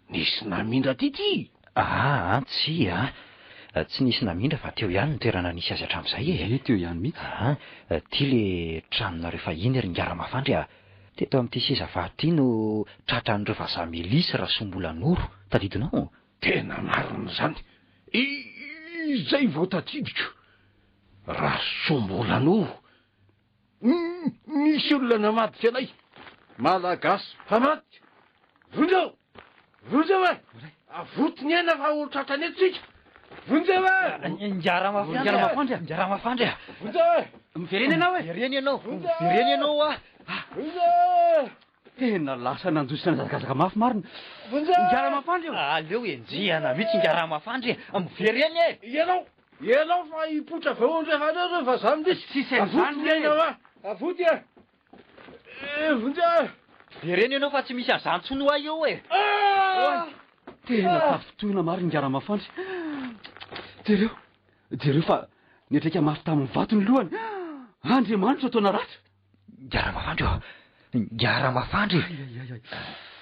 Nisy namindra aty ity? Aa tsia a! Tsy nisy namindra fa teo ihany ny toerana nisy azy hatramin'izay e! Ie, teo ihany mihitsy. Aa, ity le tranonareo fahiny ry Ingahy Ramafandry a! Teto amin'ity seza vato ity no tratran'ireo vazaha milisy Rasombolanoro, tadidinao? Tena marina izany! Izay vao tadidiko! Rasombolanoro! Nisy olona namadika anay! Malagasy mpamadika! Vonjeo! Vonjeo e! Avoty ny aina fa ho tratran'ny eto isika! Vonjeo e! Ingahy Ramafandry a! Ingahy Ramafandry a! Vonjeo e! Miverena ianao e! Miverena ianao! Miverena ianao a! Vonjeo e! Tena lasa nandositra nihazakazaka mafy marina. Vonjeo! Ingahy Ramafandry ô! Aleo enjehana mihitsy Ingahy Ramafandry e! Miverena e! Ianao! Ianao fa hipoitra avy ao andrefanao ireo vazaha milisy! Tsisy an'izany Avoty ny re! aina hoa! Avoty e! Eh, vonjeo e! Vereno ianao fa tsy misy an'izany intsony ho ahy eo e! Ah! Tena tafintohina marina ingahy Ramafandry. Jereo, jereo fa niatraika mafy tamin'ny vato ny lohany. Andriamanitra toa naratra. Ingahy Ramafandry ô! Ingahy Ramafandry!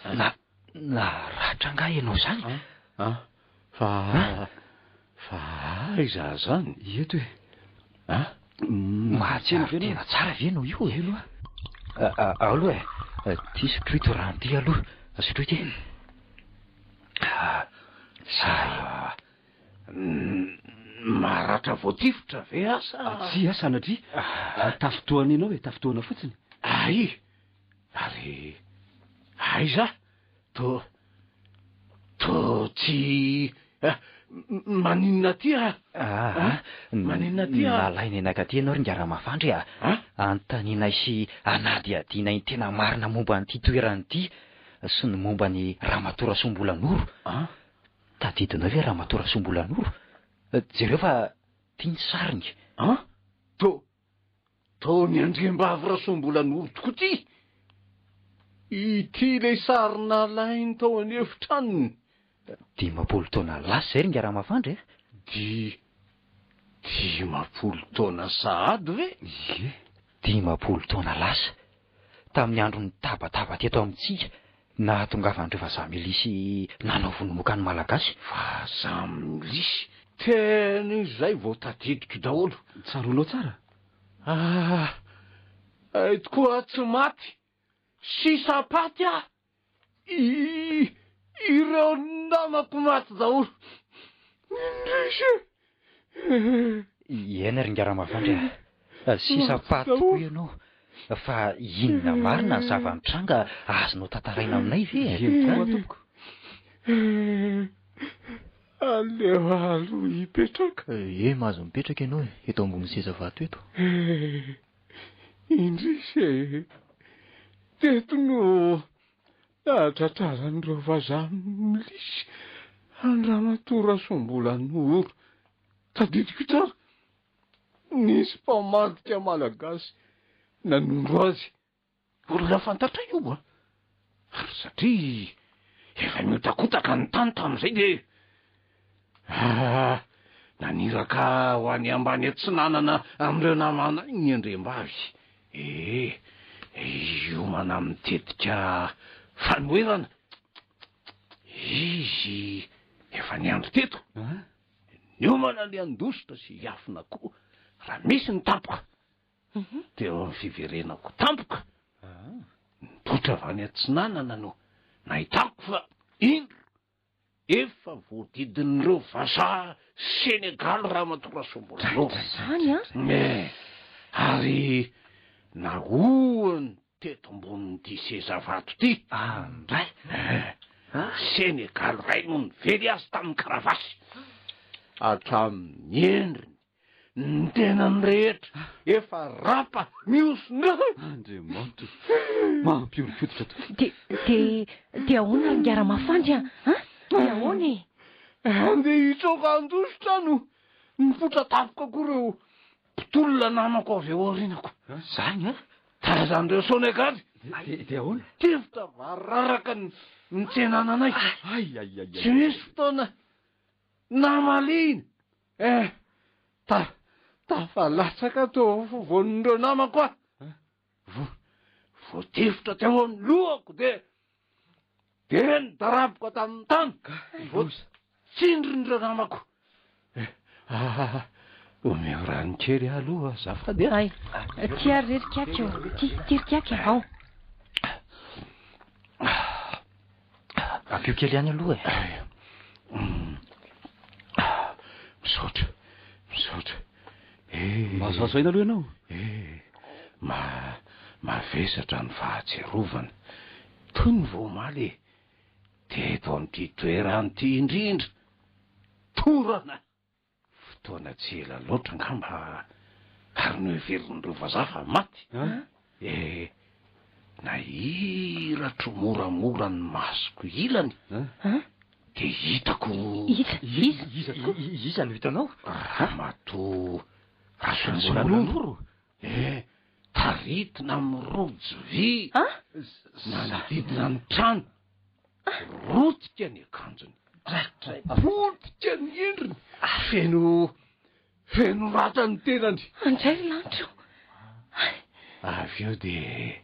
Na, naratra angaha ianao izany? Ah, fa, fa aiza izany? Eto e. Ah? Mahatsiaro tena tsara ve ianao io e? Elo a. Ao aloha e. Ty sotroy ity rano ity aloha. Sotroy ity. Sa maratra voatifitra ve aho sa? Tsia, sanatria. Tafintohana ianao e, tafintohana fotsiny. Ay! Ary aiza? To, to tsy maninona aty aho? Aa, Maninona aty aho? Nalainay nakaty ianao ry Ingahy Ramafandry a! Anontanianay sy anadihadianay ny tena marina momba an'ity toerana ity sy ny momba an'i Ramatoa Rasoambolanoro. Tadidinao ve Ramatoa Rasoambolanoro? Jereo fa ity ny sariny. An? To, to ny andriambavy Rasoambolanoro tokoa ity! Ity ilay sary nalainy tao an'efitranony. 50 taona lasa izay ry Ingahy Ramafandry a! Di, 50 taona sahady ve? Ie, 50 taona lasa. Tamin'ny andro nitabataba teto amintsika, nahatongavan'ireo vazaha milisy nanao vonomoka ny Malagasy. Vazaha milisy? Tena izay vao tadidiko daholo. Tsaroanao tsara? Ah, hay tokoa aho tsy maty. Sisam-paty aho. I, ireo namako maty daholo. Indrisy e! Eny ry Ingahy Ramavandry a! Sisam-paty tokoa ianao. Fa inona marina ny zava-nitranga azonao tantaraina aminay ve e? Eny tokoa tompoko. Aleo aloha hipetraka. Ie, mahazo mipetraka ianao e, eto ambony seza vato eto. Indrisy e! Teto no nahatratraran'ireo vazaha milisy an-dRamatoa Rasoambolanoro. Tadidiko tsara, nisy mpamadika malagasy nanondro azy. Olona fantatray io an! Ary satria efa nihotakotaka ny tany tamin'izay dia naniraka ho any ambany atsinanana amin'ireo namanay ny andriambavy. Ee, hiomana amin'ny tetika fanoherana. Izy efa niandry teto. Niomana ny handositra sy hiafina koa raha misy ny tampoka. Teo amin'ny fiverenako tampoka, nipoitra avy any atsinanana no nahitako fa indro efa voadidin'ireo vazaha Senegaly Ramatoa Rasoambolanoro. Izany an? Eh, ary nahoany teto ambonin'ity seza vato ity. Andray! Eh, Senegaly iray no nively azy tamin'ny karavasy. Hatramin'ny endriny Ny tenany rehetra efa rapa mihoson-drà. Andriamanitra o! Mampihoron-koditra tokoa. Dia, dia, dia ahoana ry Ingahy Ramafandry a? An? Dia ahoana e? Andeha hitsoaka handositra no nipoitra tampoka koa ireo mpitolona namako avy eo aorianako. Zany an? Tazan'ireo Sonegaly. Dia, dia ahoana? Tifitra vararaka ny nitsenana anay. Ay, ay, ay, ay. Tsy nisy fotoana namaliana. Eh! Ta, tafalatsaka teo afovoan'ireo namako aho. Vo, voatifitra teo amin'ny lohako dia, dia nidaraboka tamin'ny tany. Voatsindrin'ireo namako. Eh, ah, omeo rano kely aho aloha azafady a. Ay, ty ary re ry Kiaky ô. Ty, ty ry Kiaky, ao. Ampio kely ihany aloha e. Misaotra, misaotra. Eh. Mahazoazo aina aloha ianao. Eh, ma, mavesatra ny fahatsiarovana. Toy ny vao omaly e. Teto amin'ity toerana ity indrindra. Torana. Fotoana tsy ela loatra angamba ary noheverin'ireo vazaha fa maty. Eh, nahiratro moramora ny masoko ilany dia hitako. Iza? Iza? Iza tokoa? Iza no hitanao? Ramatoa Rasolonoro. Eh, tary. Taritina amin'ny rojo vy nanodidina ny trano. Rotika ny akanjony. Potika ny endriny. Feno feno ratra ny tenany. Andray ry lanitra o! Avy eo dia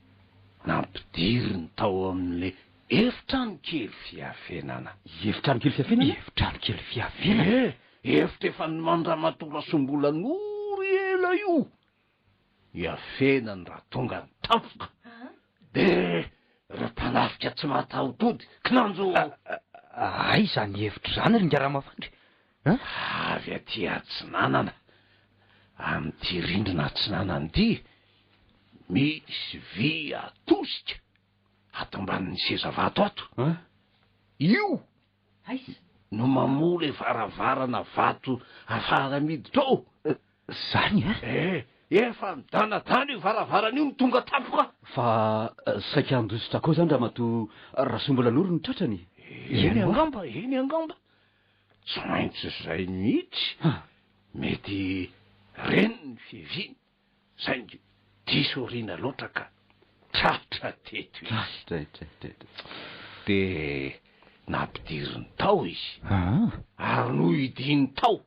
nampidiriny tao amin'ilay efitrano kely fiafenana. Efitrano kely fiafenana? Efitrano kely fiafenana? Ie, efitra efa noman-dRamatoa Rasombolanoro ela io. Iafenany raha tonga ny tampoka. Dia ireo mpanafika tsy mataho-tody, kinanjo. Aiza ny hevitra izany ry Ingaramafandry a? Avy aty atsinanana, amin'ity rindrina atsinanana ity, misy vy atosika ato ambanin'ny seza vato ato. Io Aiza? No mamoha ilay varavarana vato ahafahana miditra ao. Zany a? Eh, efa nidanadana io varavarana io no tonga tampoka. Fa saika handositra koa zany ramatoa Rasombolanoro no tratrany? Eny angamba, eny angamba. Tsy maintsy izay mihitsy. Mety reny ny fiaviany. Saingy diso aoriana loatra ka tratra teto izy. Dia nampidiriny tao izy ary nohidiany tao.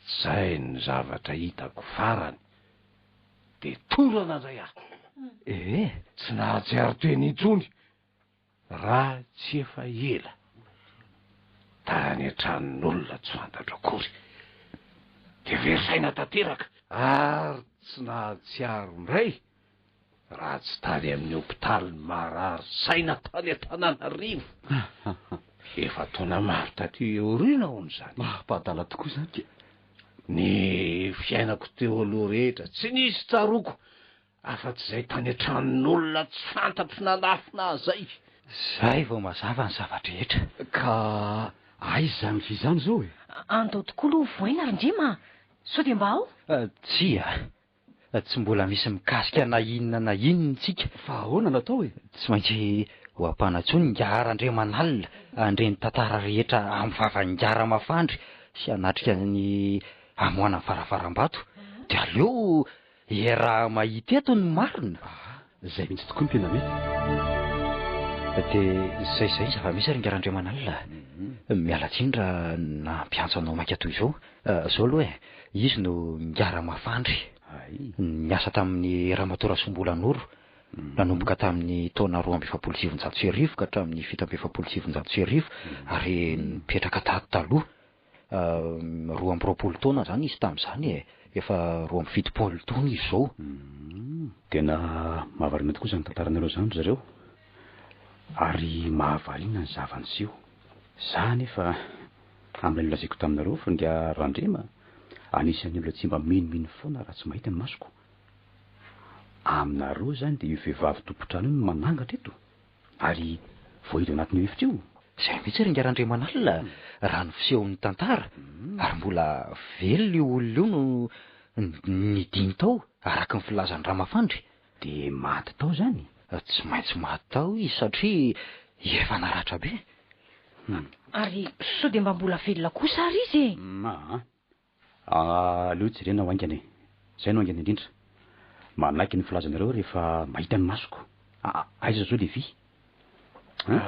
Izay ny zavatra hitako farany dia torana indray aho. Tsy nahatsiaro tena intsony. Raha tsy efa ela, tany an-tranon'olona tsy fantatro akory, dia very saina tanteraka, ary tsy nahatsiaro indray raha tsy tany amin'ny hopitalin'ny marary saina tany Antananarivo. Efa taona maro taty aoriana hono izany. Maha-mpadala tokoa izany ka! Ny fiainako teo aloha rehetra tsy nisy tsaroako Afa-tsy izay tany an-tranon'olona tsy fantatro nanafina ahy izay. Zay vao mazava ny zava-drehetra. Ka aiza izany vy izany izao e? Andao tokoa aloha vohaina ry Ndrema a! Sao dia mba ao? Tsia, tsy mbola misy mikasika na inona na inona isika. Fa ahoana no atao e? Tsy maintsy ho ampanantsoina ingahy Randriamanalina handre ny tantara rehetra amin'ny vavan'ingahy Ramafandry sy hanatrika ny hamoahana ny varavaram-bato. Dia aleo Iaraha mahita eto ny marina. Aha, zay mihitsy tokoa no tena mety. Dia izay izay ny zava-misy ry Ingahy Randriamanalina a. Miala tsiny raha nampiantso anao maika toy izao. Izao aloha e, izy no Ingahy Ramafandry. Niasa tamin'ny Ramatoa Rasoambolanoro nanomboka tamin'ny taona 1942 ka hatramin'ny 1947 ary nipetraka tato taloha. 22 taona izany izy tamin'izany e, efa 72 taona izy izao. Tena mahavariana tokoa izany tantaranareo izany ry zareo, ary mahavariana ny zava-niseho. Za anefa, amin'ilay nolazaiko taminareo fa ingahy Randrema anisan'ny olona tsy mba minomino foana raha tsy mahita ny masoko. Aminareo izany dia io vehivavy tompon-trano io no manangatra eto? Ary voahidy ao anatin'io efitra io? Izay mihitsy ry Ingahy Randriamanalina, raha ny fisehon'ny tantara, ary mbola velona io olona io no nidiny tao, araka ny filazan'i Ramafandry. Dia maty tao izany? Tsy maintsy maty tao izy satria efa naratra be. Ary sao dia mba mbola velona kosa ary izy e? Aa. Aleo jerena ho haingana e. Zay no haingana indrindra. Manaiky ny filazanareo rehefa mahita ny masoko. Aiza zao le vy? Hein?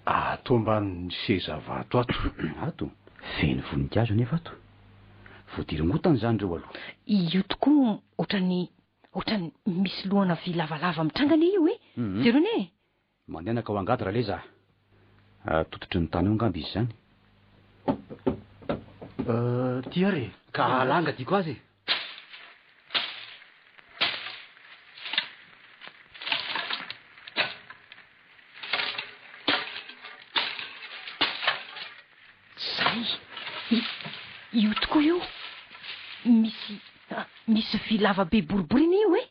Ato ambanin'ny seza vato ato. Ato? Feno voninkazo anefa ato. Voadirongotana izany ireo aloha. Io tokoa ohatran'ny ohatran'ny misy lohana vy lavalava mitranga anie io e. Jereo anie e. Mandeha nankao angady Raleza a! Tototry ny tany eo angamba izy izany. Ty ary e! Ka alanga diako azy e! Zay! Io tokoa io! Misy misy vy lava be boribory anie io e!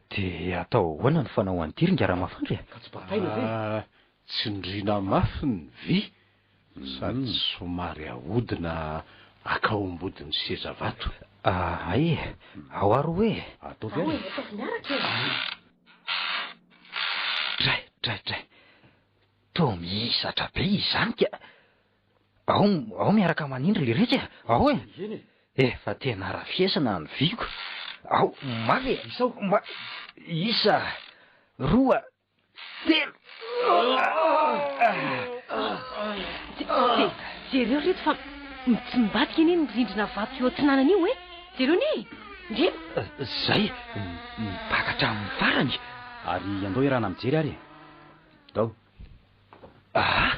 Dia atao ahoana ny fanao an'ity ry Ingaramafandry e? Ka tsy bataina ve? Tsindriana mafy ny vy sady somary ahodina akaombodin'ny seza vato. Hay e! Ao ary hoe e! Ataovy ary e! Ataovy miaraka e! Dray, dray, dray! Toa mihisatra be izy izany ka! Ao, ao miaraka manindry leretsy e! Ao e! Eny e! Efa tena rafesina ny viko. Ao, mafy e! Isao, ma- isa, roa, telo. Jereo ry reto fa mitsimbadika anie ny rindrina vato eo atsinanana io e! Jereo anie e! Ndrema! Zay, mipaka hatramin'ny farany. Ary andao iarahana mijery ary e! Ndao. Ah!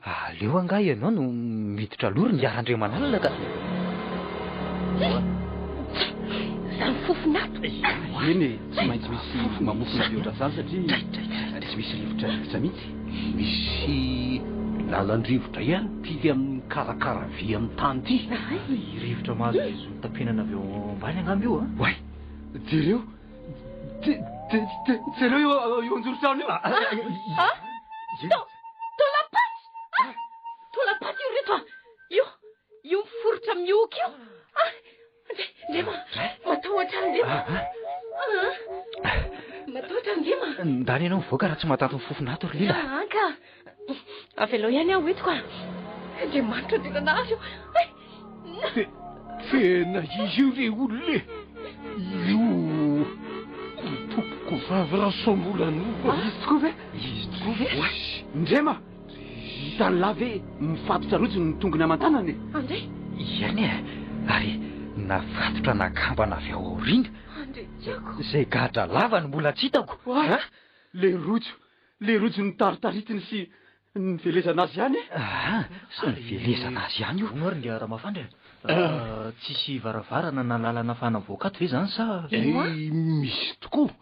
Aleo angaha ianao no miditra aloha ry Ingahy Randriamanalina ka. Izany fofona ato. Eny e, tsy maintsy misy mamofona be ohatran'izany satria tsy misy rivotra rivotra mihitsy. Misy lalan-drivotra ihany ity amin'ny karakara vy amin'ny tany ity. Rivotra mahazo izy tapenana avy ao ambany angamba io a. Oay, jereo, jereo io eo anjoron-trano io. Ah! Taolam-paty! Ah! Taolam-paty io reto a! Io, io miforitra mihoaka io! Ah! Ndrema, matahotra ahy Ndrema! Ah! Matahotra ahy Ndrema! Ndany ianao mivoaka raha tsy mahatanty ny fofona ato ry Lila. Ah, ka! Avelao ihany aho eto ka! Andriamanitra Andriananahary o! Ay! Tena izy io re olona e! Io tompoko vavy Rasoambolanova. Izy tokoa ve? Izy tokoa ve? Oay! Ndrema! Hitan'i lahy ve mifatotra rojo ny tongony aman-tanany e? André! Iany e! Ary nafatotra nakambana avy ao aoriana. André tiako! Izay gadra lava no mbola tsy hitako. Oay! Le rojo! Le rojo notaritaritiny sy nivelezana azy ihany e! Aa, sy nivelezana azy ihany io. Hono ary ingahy Ramafandry a! Tsisy varavarana na lalana afahana mivoaka ato ve izany sa? Eh, misy tokoa!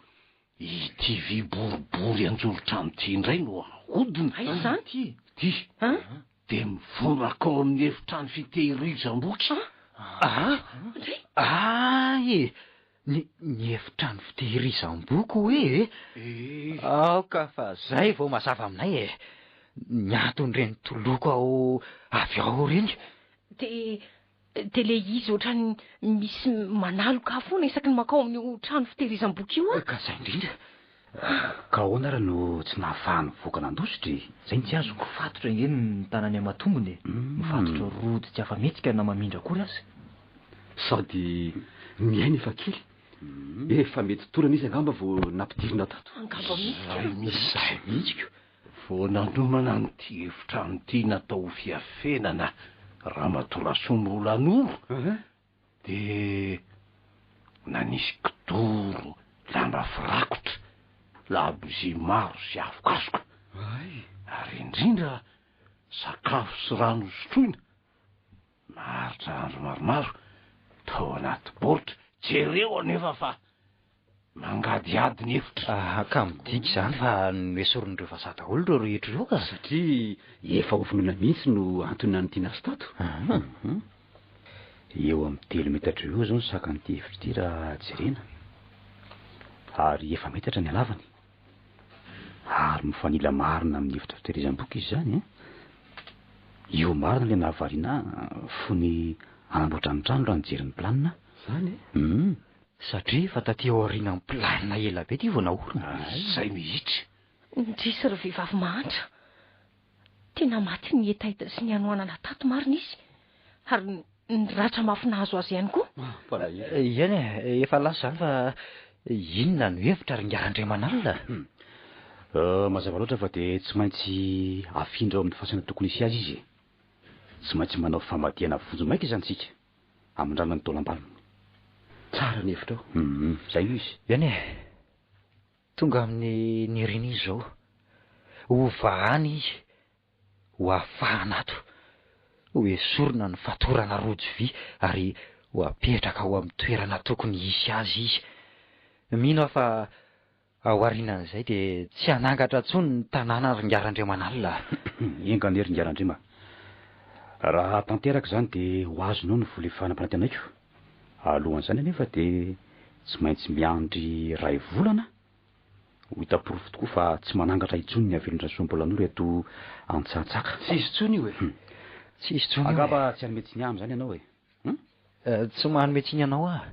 Ity vy boribory anjoron-trano ity indray no ahodina. Aiza izany? Ity. Ity. Dia mivoraka ao amin'ny efitrano fitehirizam-boky. Aa! Aa e! Ny ny efitrano fitehirizam-boky hoe e? Aoka fa zay vao mazava aminay e! Ny anton'ireny toloko ao avy ao ireny. Dia dia le izy ohatran'ny misy manaloka ahy foana isaky ny mankao amin'io trano fitehirizam-boky io aho. Ka zay indrindra. Ka ahoana ary no tsy nahafahany nivoaka nandositra e? Zay no tsy azoko. Mifatotra ange ny tanany aman-tongony e! Mifatotra rojo tsy afa-mihetsika na mamindra akory aza. Sady ny ainy efa kely. Efa mety torana izy angamba vao nampidirina tato. Angamba mihitsy ka. Zay mihitsy. Zay mihitsy ko. Vao nanomana an'ity efitrano ity natao ho fiafenana Ramatoa Rasoambolanoro dia nanisy kidoro, lamba firakotra, labozia maro sy afokasoka. Ary indrindra sakafo sy rano hosotroina. Naharitra andro maromaro tao anaty baoritra. Jereo anefa fa mangadihady ny efitra. Ah, ka midika izany fa noesorin'ireo vazaha daholo ireo rehetra ireo ka. Satria efa hovonoina mihitsy no antony nanidina azy tato. Ah, eo amin'ny telo metatra eo izao ny sakan'ity efitra ity raha jerena. Ary efa-metatra ny halavany. Ary mifanila marina amin'ny efitra fitehirizam-boky izy izany an! Io marina ilay nahavariana ahy fony hanamboatra ny trano raha nijery ny planina aho. Izany e? Hum. Satria efa taty aorianan'ny planina ela be ity vao naorina. Izay mihitsy. Indrisy ry vehivavy mahantra. Tena maty ny hetaheta sy ny hanoanana tato marina izy. Ary ny ratra mafy nahazo azy ihany koa. Mampalahelo. Eny e, efa lasa izany fa inona no hevitra ry Ingahy Randriamanalina? Mazava loatra fa dia tsy maintsy afindra ao amin'ny fasana tokony hisy azy izy e. Tsy maintsy manao famadihana vonjimaika izany isika, hamindrana ny taolam-balony. Tsara ny hevitrao. Hum, izay io izy. Eny e, tonga amin'ny niriny izy izao. Hovahana izy. Ho afahana ato. Ho esorina ny fatorana rojo vy ary ho apetraka ao amin'ny toerana tokony hisy azy izy. Mino aho fa aorianan'izay dia tsy hanangatra intsony ny tanàna ry Ingahy Randriamanalina a! Enga anie ry Ingahy Randriama. Raha tanteraka izany dia ho azonao ny vola efa nampanantenaiko. Alohan'izany anefa dia tsy maintsy miandry iray volana Ho hita porofo tokoa fa tsy manangatra intsony ny havelon-dRasoambolanoro eto Antsahatsaka. Tsy hisy intsony io e! Tsy hisy intsony io e! Angamba tsy hanome tsiny ahy amin'izany ianao e! Hum? Tsy manome tsiny anao aho.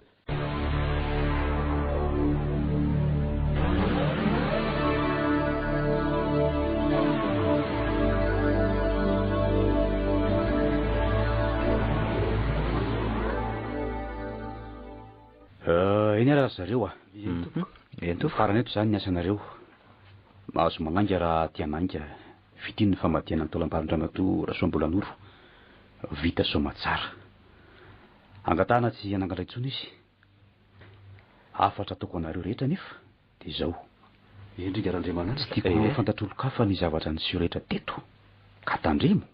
Eny ary ry zareo a. Eny tompoko. Eny tompoko. Mifarana eto izany ny asanareo. Mahazo manainga raha te hanainga. Vita iny ny famadihana ny taolam-balon-dRamatoa Rasoambolanoro. Vita soamatsara. Angatahana tsy hanangatra intsony izy. Hafatra ataoko anareo rehetra anefa dia izao. Endrika Randriamanana. Tsy tiako ho fantatr'olon-kafa ny zavatra niseho rehetra teto. Ka tandremo.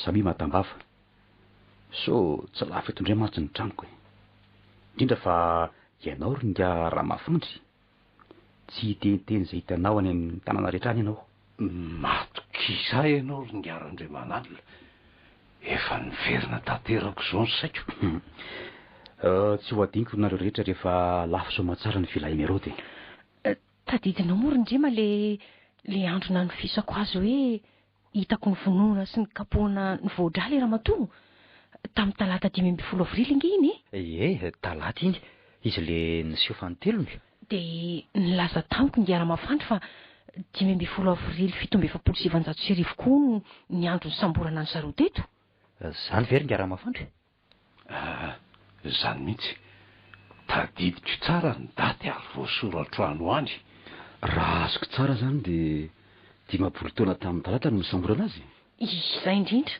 Samia matam-bava. Sao tsy lafo eto indray mantsy ny tranoko e. Indrindra fa ianao ry ingahy Ramafandry. Tsy hiteniteny izay hitanao any amin'ny tanàna rehetra any ianao. Matokisa ahy ianao ry ingahy Randriamanalina. Efa niverina tanteraka izao ny saiko. Tsy ho adinoko nareo rehetra rehefa lafo soamatsara ny villa Emeraude e. Tadidinao moa ry Ndrema le le andro nanofisako azy hoe Hitako ny vonoana sy ny kapohana ny voadrà le ramatoa, tamin'ny talata 15 avrily ange iny e! Ie, talata iny, izy le niseho fanintelony. Dia nilaza tamiko ingahy Ramafandry fa 15 avrily 1947 koa hono ny andro nisamborana an-dry zareo teto. Zany ve ry ingahy Ramafandry? Aa, izany mihitsy. Tadidiko tsara ny daty ary voasoratro any ho any. Raha azoko tsara izany dia 50 taona tamin'ny talata no nisamborana azy? Izay indrindra.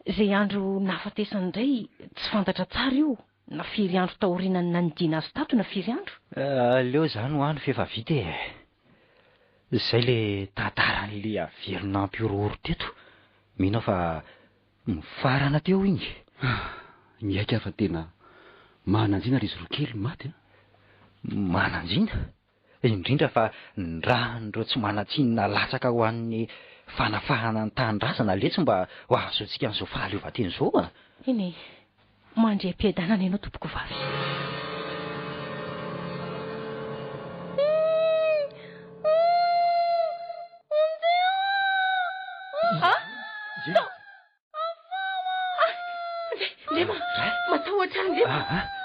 Izay andro nahafatesany indray tsy fantatra tsara io, na firy andro taorianan'ny nanidiana azy tato na firy andro. Aleo izany ho any f'efa vita e. Izay le tantaran'le averina nampihorohoro teto. Mino aho fa Mifarana teo iny. Miaiky aho fa tena manan-jina ry izy roa kely maty a! Manan-jina? Indrindra fa ny ràn'ireo tsy manan-tsiny nalatsaka ho an'ny fanafahana ny tanindrazana letsy mba ho ahazoantsika an'izao fahaleovantena izao a! Eny e! Mandry am-piadanana ianao tompokovavy. Ndrema, matahotra ahy Ndrema.